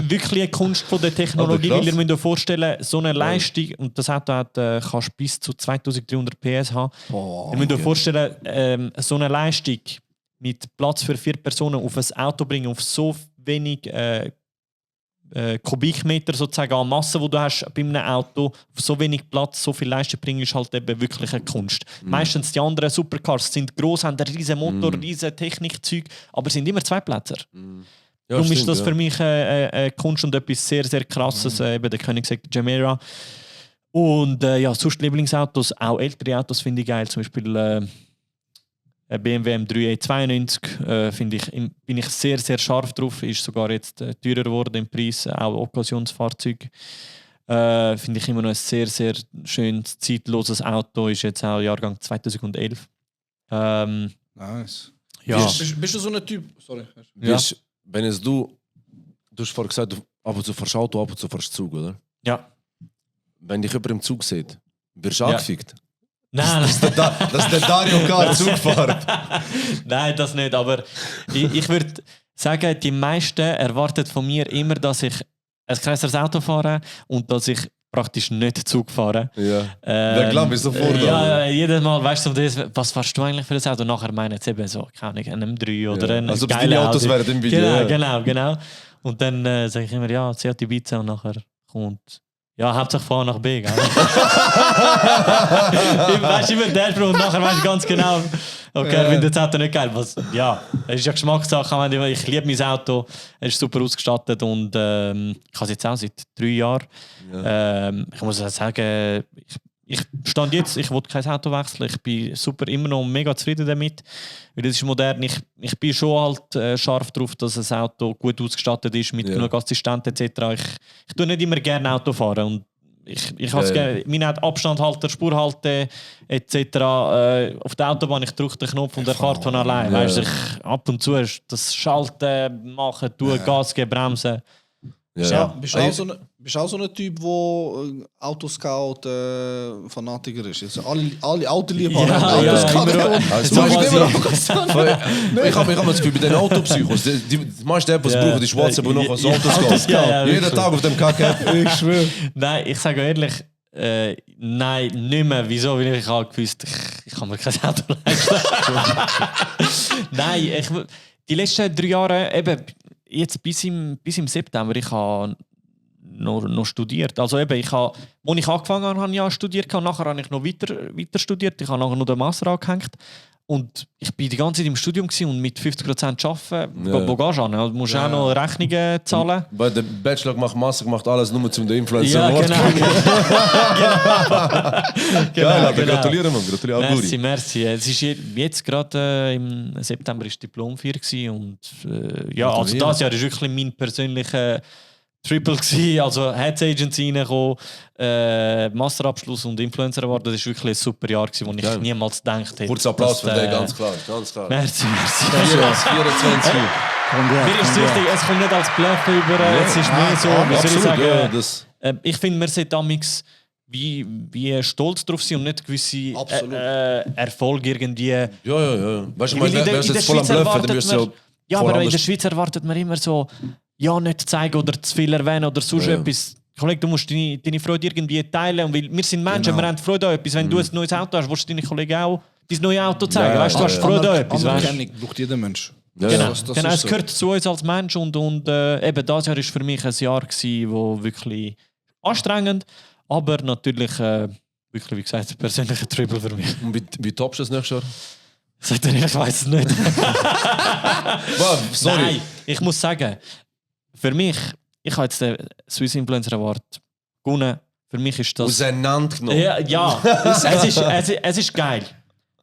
wirklich eine Kunst von der Technologie, Aber weil krass. ihr müsst euch vorstellen, so eine Leistung, und das Auto hat, kannst du bis zu 2300 PS haben. Ihr müsst euch vorstellen, so eine Leistung mit Platz für 4 Personen auf ein Auto bringen, auf so wenig Kubikmeter sozusagen an Masse, die du hast bei einem Auto, auf so wenig Platz, so viel Leistung bringen, ist halt eben wirklich eine Kunst. Meistens die anderen Supercars sind gross, haben einen riesen Motor, riesen Technikzeug, aber sind immer 2-Plätzer. Ja, Darum ist stimmt, das ja. für mich eine Kunst und etwas sehr, sehr Krasses, eben der Koenigsegg Gemera. Und ja, sonst Lieblingsautos, auch ältere Autos finde ich geil, zum Beispiel BMW M3 E92 bin ich sehr, sehr scharf drauf. Ist sogar jetzt teurer geworden im Preis, auch Okkasionsfahrzeug. Finde ich immer noch ein sehr, sehr schönes, zeitloses Auto. Ist jetzt auch Jahrgang 2011. Nice. Ja. Bist du so ein Typ? Sorry. Ja. Wenn es du hast vorhin gesagt, du ab und zu fährst Auto, ab und zu fährst Zug, oder? Ja. Wenn dich jemand im Zug sieht, wirst du Ja. angefickt. Nein, Das ist der Dario Kart Zug fährt. nein, das nicht. Aber ich würde sagen, die meisten erwarten von mir immer, dass ich ein grösseres Auto fahre und dass ich praktisch nicht Zug fahre. Ja. Der Glamm ist sofort ja, jedes Mal, weißt du, was fährst du eigentlich für ein Auto? Nachher meinen sie eben so, keine Ahnung, ein M3 oder ein Als ob es geiler deine Autos Audi. wären im Video. Genau. Und dann sage ich immer, ja, Seat Ibiza und nachher kommt... Ja, hauptsächlich von A nach B, gell? Weißt du, immer der Spruch und nachher weißt du ganz genau, okay, ich finde das Auto nicht geil. Ja, es ist ja Geschmackssache. Ich liebe mein Auto, es ist super ausgestattet und ich habe es jetzt auch seit 3 Jahren. Ich muss auch sagen, ich stand jetzt, ich will kein Auto wechseln. Ich bin super immer noch mega zufrieden damit. Weil es ist modern. Ich bin schon halt scharf darauf, dass ein Auto gut ausgestattet ist, mit genug Assistenten etc. Ich tue nicht immer gerne Auto fahren. Und ich habe es gerne. Meine hat Abstandhalter, Spurhalter etc. Auf der Autobahn, ich drücke den Knopf und er fährt von allein. Ja. Weißt du, ab und zu ist das Schalten, machen, tun, Gas geben, bremsen. Ja. Bist du auch so ein Typ, der Autoscout-Fanatiker ist? Also alle Autoliebhaber Ja, haben ja, Autoscout. immer. Also, So weißt du, quasi- ich habe das Gefühl, bei den Autopsychos, die meisten Apps brauchen die WhatsApp und noch als Autoscout. Ja, Jeden Tag auf dem Kacke-App. Ich schwöre. Nein, ich sage ehrlich, nein, nicht mehr. Wieso? Weil ich habe gewusst, ich kann mir kein Auto leisten. Nein, die letzten 3 Jahre, eben jetzt bis im September, ich habe noch studiert. Also eben, als ich angefangen habe, habe ich ja studiert und nachher habe ich noch weiter studiert. Ich habe nachher noch den Master angehängt. Und ich war die ganze Zeit im Studium und mit 50% arbeiten, Ja. wo gehst du an? Du musst auch noch Rechnungen zahlen. Weil der Bachelor gemacht, Master gemacht, alles nur zum den Influencer. Ja, Award genau. kriegen. Geil, Alter, genau. gratuliere, Mann. Gratuliere, Aguri. Merci. Es ist jetzt gerade im September ist Diplom-4 und ja, also das Jahr ist wirklich mein persönlicher Triple gewesen. Also Heads Agency reingekommen, Masterabschluss und Influencer Award. Das ist wirklich ein super Jahr gewesen, wo ich Geil. niemals gedacht hätte. Kurzer Applaus für dass, dich, ganz klar. Merci. 24. Mir ist es wichtig, es kommt nicht als Bluff über, es ist mehr so, wie soll ich sagen, Ja, das, ich finde, man sollte damals wie stolz drauf sind und nicht gewisse Absolut. Erfolge irgendwie. Ja. Weißt du, Weil in der- wärst in der jetzt voll am Schweiz Bluffen, dann erwartet wirst du man- ja Ja, voll aber in der anders- Schweiz erwartet man immer so, ja, nicht zeigen oder zu viel erwähnen oder sonst Ja. etwas. Kollege, du musst deine Freude irgendwie teilen. Und weil wir sind Menschen, Genau. wir haben Freude an etwas. Wenn du ein neues Auto hast, willst du deinen Kollegen auch dein neues Auto zeigen. Ja, Weißt du, du hast ja. Freude an etwas. Weißt? Anerkennung braucht jeder Mensch. Ja, Genau, das genau ist es so. gehört zu uns als Mensch und eben das Jahr war für mich ein Jahr, wo wirklich anstrengend, aber natürlich wirklich, wie gesagt, ein persönlicher Triple für mich. Und wie toppst du das nächstes Jahr? Sagt er, ich weiß es nicht. Sorry. Nein, ich muss sagen, für mich, ich habe jetzt den Swiss Influencer Award gewonnen. Für mich ist das... Auseinandergenommen. Ja, es ist geil.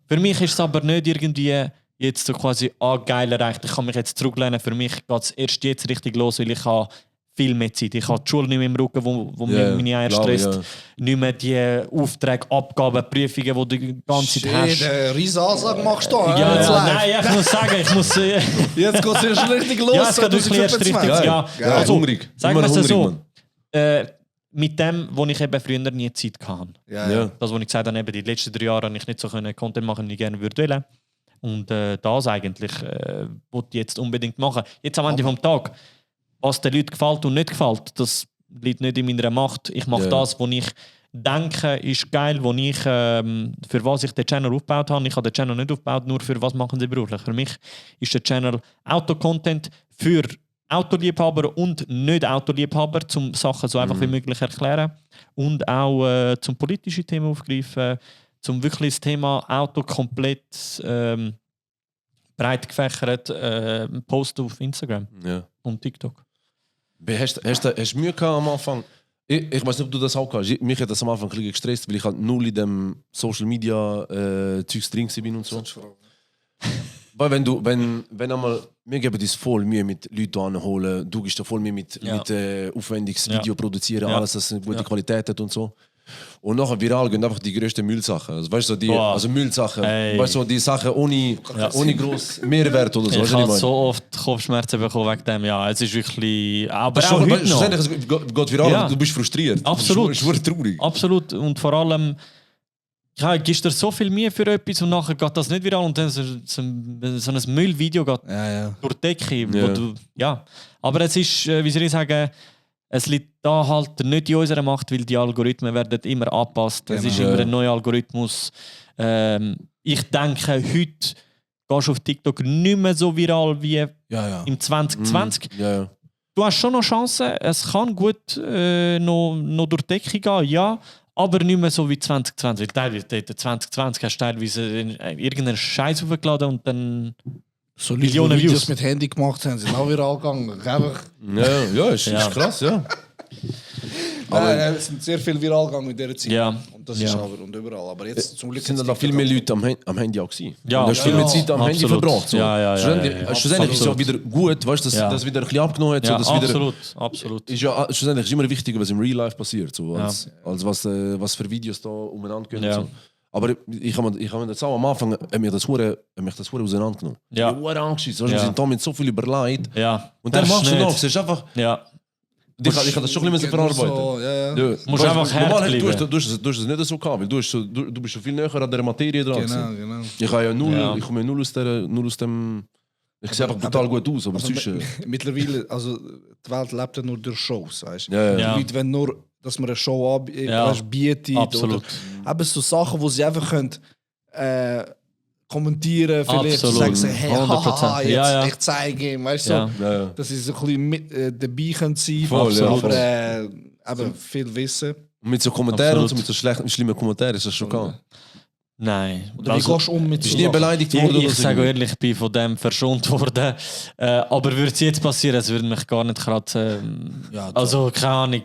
Für mich ist es aber nicht irgendwie jetzt so quasi geil erreicht. Ich kann mich jetzt zurücklehnen. Für mich geht es erst jetzt richtig los, weil ich habe viel mehr Zeit. Ich habe die Schule nicht mehr im Rücken, wo mir meine Eier stresst. Nicht mehr die Aufträge, Abgaben, Prüfungen, die du die ganze Zeit hast. Jede riesen Ansage machst du da. Ja, jetzt live. nein, ich muss sagen, Jetzt geht es erst richtig los. Ja, es geht wirklich erst richtig. 2025. Ja, Ja, also, hungrig. sagen wir Immer es hungrig, so. Mann. Mit dem, wo ich eben früher nie Zeit hatte. Ja. Das, was ich gesagt habe, eben die letzten 3 Jahre habe ich nicht so Content machen, wie ich gerne würde. Und das eigentlich wollte ich jetzt unbedingt machen. Jetzt am Ende vom Tag, was den Leuten gefällt und nicht gefällt, das liegt nicht in meiner Macht. Ich mache das, was ich denke, ist geil, wo ich, für was ich den Channel aufgebaut habe. Ich habe den Channel nicht aufgebaut, nur für was machen sie beruflich. Für mich ist der Channel Auto-Content für Autoliebhaber und nicht Autoliebhaber, um Sachen so einfach wie möglich erklären und auch zum politische Themen aufgreifen, zum wirklich das Thema Auto komplett breit gefächert posten auf Instagram Ja. und TikTok. Hast du Mühe gehabt am Anfang? Ich weiß nicht, ob du das auch hast. Mich hat das am Anfang ein bisschen gestresst, weil ich halt null in dem Social Media Zeugs drin bin und so. Weil wenn einmal, wir geben uns voll Mühe mit Leuten anholen, du gehst da voll Mühe mit aufwendiges Video produzieren, alles, das eine gute Qualität hat und so. Und nachher viral gehen einfach die grössten Müllsachen. Also, weißt du, also Müllsachen, weißt du, die Sachen ohne groß Mehrwert oder so. Ich habe so oft Kopfschmerzen bekommen wegen dem. Ja, es ist wirklich... Aber auch heute noch. Es geht viral, Ja. du bist frustriert. Absolut. Das ist wirklich traurig. Absolut. Und vor allem, ja, gibst dir so viel Mühe für etwas und nachher geht das nicht viral und dann so ein Müllvideo geht Ja. durch die Decke. Wo Ja. du, ja. Aber es ist, wie soll ich sagen, es liegt da halt nicht in unserer Macht, weil die Algorithmen werden immer angepasst. Es ist Genau. immer ein neuer Algorithmus. Ich denke, heute gehst du auf TikTok nicht mehr so viral wie Ja. im 2020. Ja. Du hast schon noch Chancen, es kann gut noch durch die Decke gehen, ja, aber nicht mehr so wie 2020. Teilweise, 2020 hast du teilweise irgendeinen Scheiß aufgeladen und dann... So Leute, die Millionen Videos Views. mit Handy gemacht haben, sind auch viral gegangen. Einfach, Ist krass, ja. es sind sehr viel viral gegangen in dieser Zeit. Ja. Und das ist Ja. aber und überall. Aber jetzt zum Glück Es sind hat's noch viel TikTok mehr Leute am Handy auch gewesen. Ja, Und du hast viel mehr Zeit am Handy absolut. verbracht. So. Ja. Schlussendlich ist es auch Absolut. wieder gut, weißt, dass Ja. das wieder ein bisschen abgenommen hat. So, Ja, dass wieder, absolut. ist ja schlussendlich ist immer wichtiger, was im Real Life passiert, so, als was für Videos da umeinander gehen. Ja. Und so. Aber ich habe das auch am Anfang mich das hure auseinandergenommen. Ja. Ich habe hure angeschissen. Ja. Wir sind da mit so viel überlegt. Ja. Und dann Das machst du nicht. noch, siehst einfach, Ja. ich habe das schon ein bisschen verarbeiten. So, ja. Ja. Musst einfach hart normal, bleiben. du hast es nicht so gehabt, weil du bist schon viel näher an der Materie dran. Genau. Ich habe ja null, Ja. ich komme ja null aus dem. Ich sehe einfach brutal gut aus, aber Also, zwischen. mittlerweile, also die Welt lebt ja nur durch Shows, weißt du? Ja. Ja. Die Leute wollen nur, dass man eine Show Ja. bietet. Absolut. Oder eben so Sachen, wo sie einfach können, kommentieren, vielleicht Absolut. sagen sie, hey, 100%. haha, jetzt, Ja. ich zeige ihm, weißt du, Ja. so, Ja. dass sie so ein bisschen mit, dabei können sein Voll, ja, aber voll. eben viel Wissen. Und mit so Kommentaren und so, Absolut. mit so schlechten, schlimmen Kommentaren ist das schon gegangen. Nein. Oder wie gehst du um mit Bist so du nie Sachen? beleidigt worden? Ich oder so? sage ehrlich, ich bin von dem verschont worden. Aber würde es jetzt passieren, es würde mich gar nicht kratzen. Ja, Also, keine Ahnung.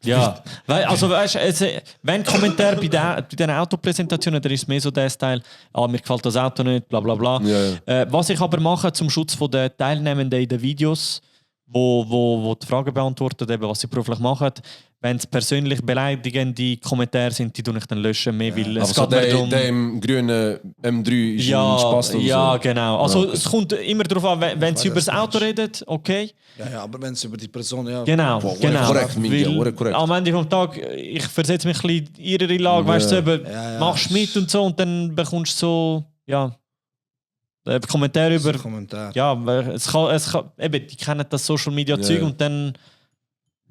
Ja, also weißt du, wenn Kommentar bei diesen Autopräsentationen, dann ist es mehr so der Style, mir gefällt das Auto nicht, bla bla bla. Ja. Was ich aber mache zum Schutz der Teilnehmenden in den Videos, wo die Fragen beantworten, eben, was sie beruflich machen, wenn es persönlich beleidigende Kommentare sind, die tue ich dann löschen, mehr, weil es Aber so geht mir darum... der im grünen M3 ist ein Ja, Spaß oder ja, so. genau. Also Ja, okay. es kommt immer darauf an, wenn sie über das Auto reden, okay. Ja, aber wenn es über die Person, ja. Genau, Boah, genau. korrekt, Minja, Weil korrekt. am Ende vom Tag, ich versetze mich ein bisschen in ihre Lage, weißt du, eben, Ja. machst mit und so und dann bekommst du so, ja, Kommentare über, Kommentar. ja, es kann, eben, die kennen das Social Media Zeug Ja. und dann,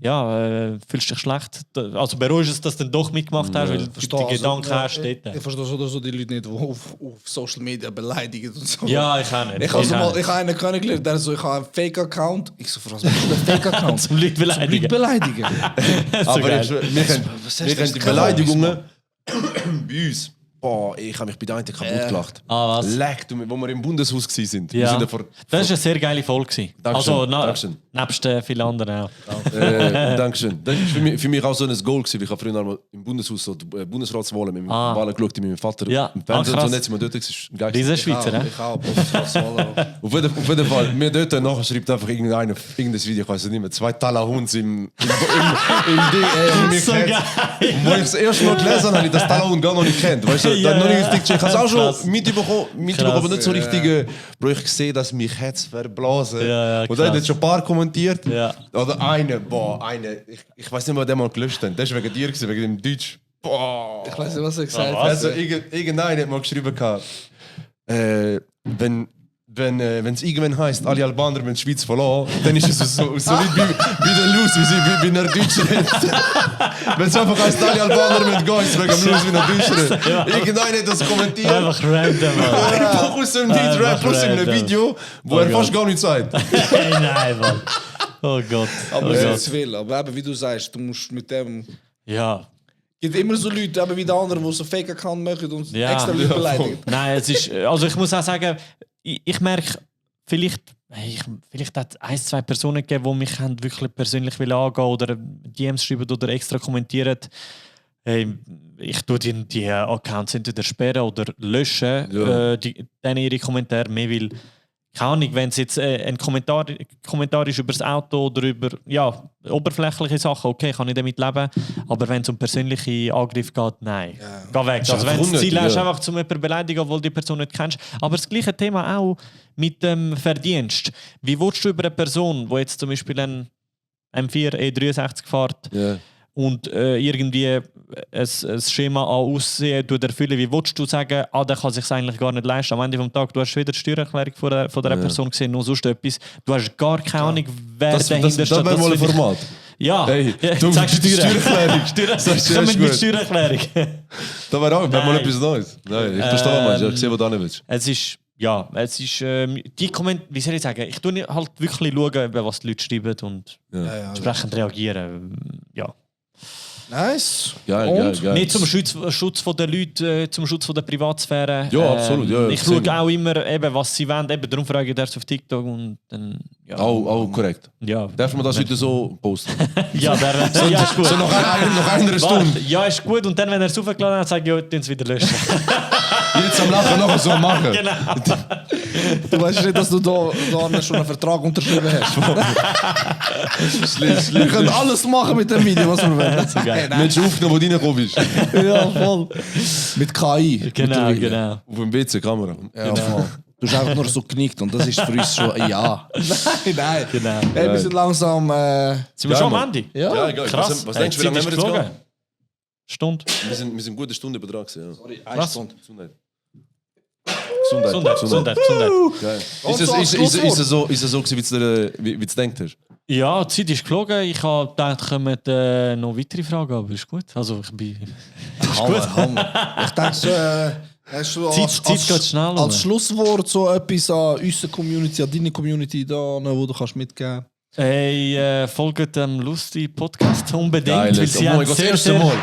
ja, fühlst du dich schlecht. Also beruhigst es, dass du dann doch mitgemacht hast, weil du die Gedanken hast dort. Ich verstehe so oder so die Leute nicht, die auf Social Media beleidigen und so. Ja, ich auch nicht. Ich habe auch nicht. einen kennengelernt, der so, ich habe einen Fake-Account. Ich so, was machst du einen Fake-Account? Zum Leute beleidigen. Leute beleidigen. Aber geil. wir kennen Was wir hast du kennen die das Beleidigungen bei uns. Boah, ich habe mich bei der einen kaputt gelacht. Ah, was? Leck, wo wir im Bundeshaus waren. Wir Ja. sind vor, Das war eine sehr geile Folge. gewesen. Dankeschön, Also, Dankeschön. nebst vielen anderen auch. Dankeschön. Das war für mich auch so ein Goal. Ich habe früher einmal im Bundeshaus so die Bundesratswahlen mit Ah. Wahlen geschaut mit meinem Vater. Ja. Im Fernsehen Ah, krass. so nicht, sind wir dort. Das ist geil. Diese Schweizer, ne? Ich auch. Ich Auf jeden Fall, mir dort nachher schreibt einfach irgendein Video, ich weiß nicht mehr, 2 Taler Hunds im DM. So geil. Und wo ich das erste Mal gelesen habe, habe ich das Talahund gar noch nicht kennt. Weißt du, Ja, dann noch nicht ja. richtig gecheckt. Ich habe es auch Krass. schon mitbekommen, Krass. aber nicht so richtig. Bro, ich sehe, dass mich Herz verblasen. Ja, Und dann hat krass. jetzt schon ein paar kommentiert. Ja. Oder eine, ich weiß nicht mehr, den mal gelöscht haben. Das war wegen dir, wegen dem Deutsch. Boah. weiß nicht, was er gesagt hat. Also, irgendeiner hat mal geschrieben, wenn es irgendwann heisst, alle Albaner müssen die Schweiz verlassen, dann ist es so nicht wie der Luz, wie er Deutsch redet. Wenn es einfach heisst, alle Albaner müssen gehen, ist es wegen dem Luz, wie er Deutsch redet. Irgendeiner hat das kommentiert. Einfach random, Mann. Einfach aus dem Lied, Einfach plus in einem random. Video, wo er fast gar nichts sagt. Hey, nein, Mann. Oh Gott. Aber Oh es Gott. ist zu viel. Aber eben, wie du sagst, du musst mit dem... Ja. Es gibt immer so Leute, eben wie die anderen, die so Fake-Account machen und Ja. extra Leute beleidigen. Nein, es ist. Also ich muss auch sagen, ich merke, vielleicht hat es 1-2 Personen gegeben, die mich haben wirklich persönlich angehen oder DMs schreiben oder extra kommentieren. Hey, ich tue die Accounts entweder sperren oder löschen, Ja. dann ihre Kommentare mehr, weil keine Ahnung, wenn es jetzt ein Kommentar ist über das Auto oder über oberflächliche Sachen, okay, kann ich damit leben. Aber wenn es um persönliche Angriffe geht, nein. Geh weg. Ist Also wenn du das einfach Ziel unnötig, hast, ja. einfach zum jemanden beleidigen, obwohl die Person nicht kennst. Aber das gleiche Thema auch mit dem Verdienst. Wie willst du über eine Person, die jetzt zum Beispiel ein M4 E63 fährt, Ja. und irgendwie ein Schema an Aussehen erfüllen, wie willst du sagen, der kann sich eigentlich gar nicht leisten? Am Ende des Tages, du hast wieder die Steuererklärung von dieser Person gesehen, nur sonst etwas. Du hast gar keine Ahnung, wer Das dahinter steht. wäre mal ein Format. Ja, Hey, du sagst mit der Steuererklärung. Sagst du, ja, Komm ist mit gut. Steuererklärung. Das wäre auch mal Nein. etwas Neues. Nein, ich verstehe, was du meinst. Ich sehe, wo du hin willst. Es ist, die wie soll ich sagen, ich tue halt wirklich schauen, was die Leute schreiben und entsprechend reagieren. Ja. Nice. Geil. Nicht zum Schutz von der Leute, zum Schutz von der Privatsphäre. Ja, absolut, ja, ich same. schaue auch immer, eben, was sie wollen. Eben, darum frage ich das auf TikTok und dann. Ja, Auch korrekt. ja. Darf man das heute so posten? Ja, ja, ist gut. So nach einer Stunde. Warte, ja, ist gut. Und dann, wenn er es aufgeladen hat, sage ich, ja, tun es wieder löschen. Jetzt am Lachen nachher so machen. Genau. Du weißt nicht, dass du da schon einen Vertrag unterschrieben hast. Wir können alles machen mit dem Video, was wir wollen. So geil. Menschen aufnehmen, wo du reingekommen bist. Ja, voll. Mit KI. Genau, mittlerweile. genau. Auf dem WC-Kamera. Ja, voll. Du hast einfach nur so genickt und das ist für uns schon ein Ja. Nein. Genau. Hey, wir sind langsam... Sind wir schon am Ende? ja. geil. Krass. Was denkst du, wie lange haben wir jetzt gegangen? Stunde. Wir sind eine gute Stunde über dran gewesen, ja. Sorry, Was? Stunde. Gesundheit. Gesundheit. Geil. Und Ist so als es so gewesen, wie du denkst? Ja, die Zeit ist geflogen. Ich habe gedacht, kommen noch weitere Fragen, aber ist gut. Also ich bin... Hammer. Ich denke so... Hast du Zeit geht schnell um. als Schlusswort so etwas an unsere Community, an deine Community da, wo du kannst mitgeben? Hey, folgt dem Lustig Podcast unbedingt, Geil, weil sie oh haben mein Gott, das sehr, erste sehr... Mal.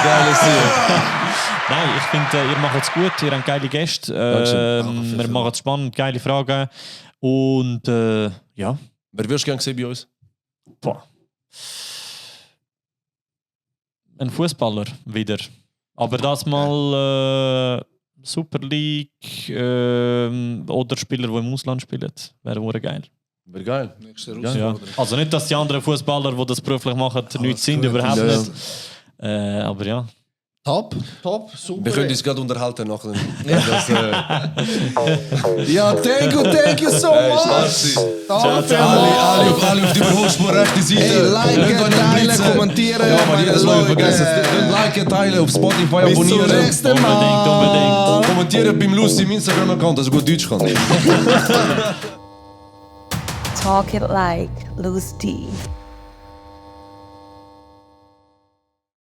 Geiles Ziel. Nein, ich finde, ihr macht es gut, ihr habt geile Gäste, Dankeschön. wir machen es spannend, geile Fragen und ja, Wer würdest du gerne sehen bei uns? boah. Ein Fußballer wieder, aber das mal Super League oder Spieler, die im Ausland spielen, wäre geil. Wäre geil. Nächste Ja. Ja. Herausforderung. Also nicht, dass die anderen Fußballer, die das beruflich machen, nichts sind, überhaupt Ja, ja. nicht. Aber ja. Top, super. Wir können uns gerade unterhalten nach dem. Ja, thank you so much. Danke, Alle auf die Überholspur, rechte Seite. Hey, liken, Lasst euch teilen, blitzen. kommentieren. Ja, man, jedes Mal Leute. vergessen. Liken, teilen, auf Spotify Bis zum abonnieren. nächsten Mal. Unbedingt. Kommentieren beim Lucy im Instagram-Account, dass er gut Deutsch kann. Talk it like Loose D.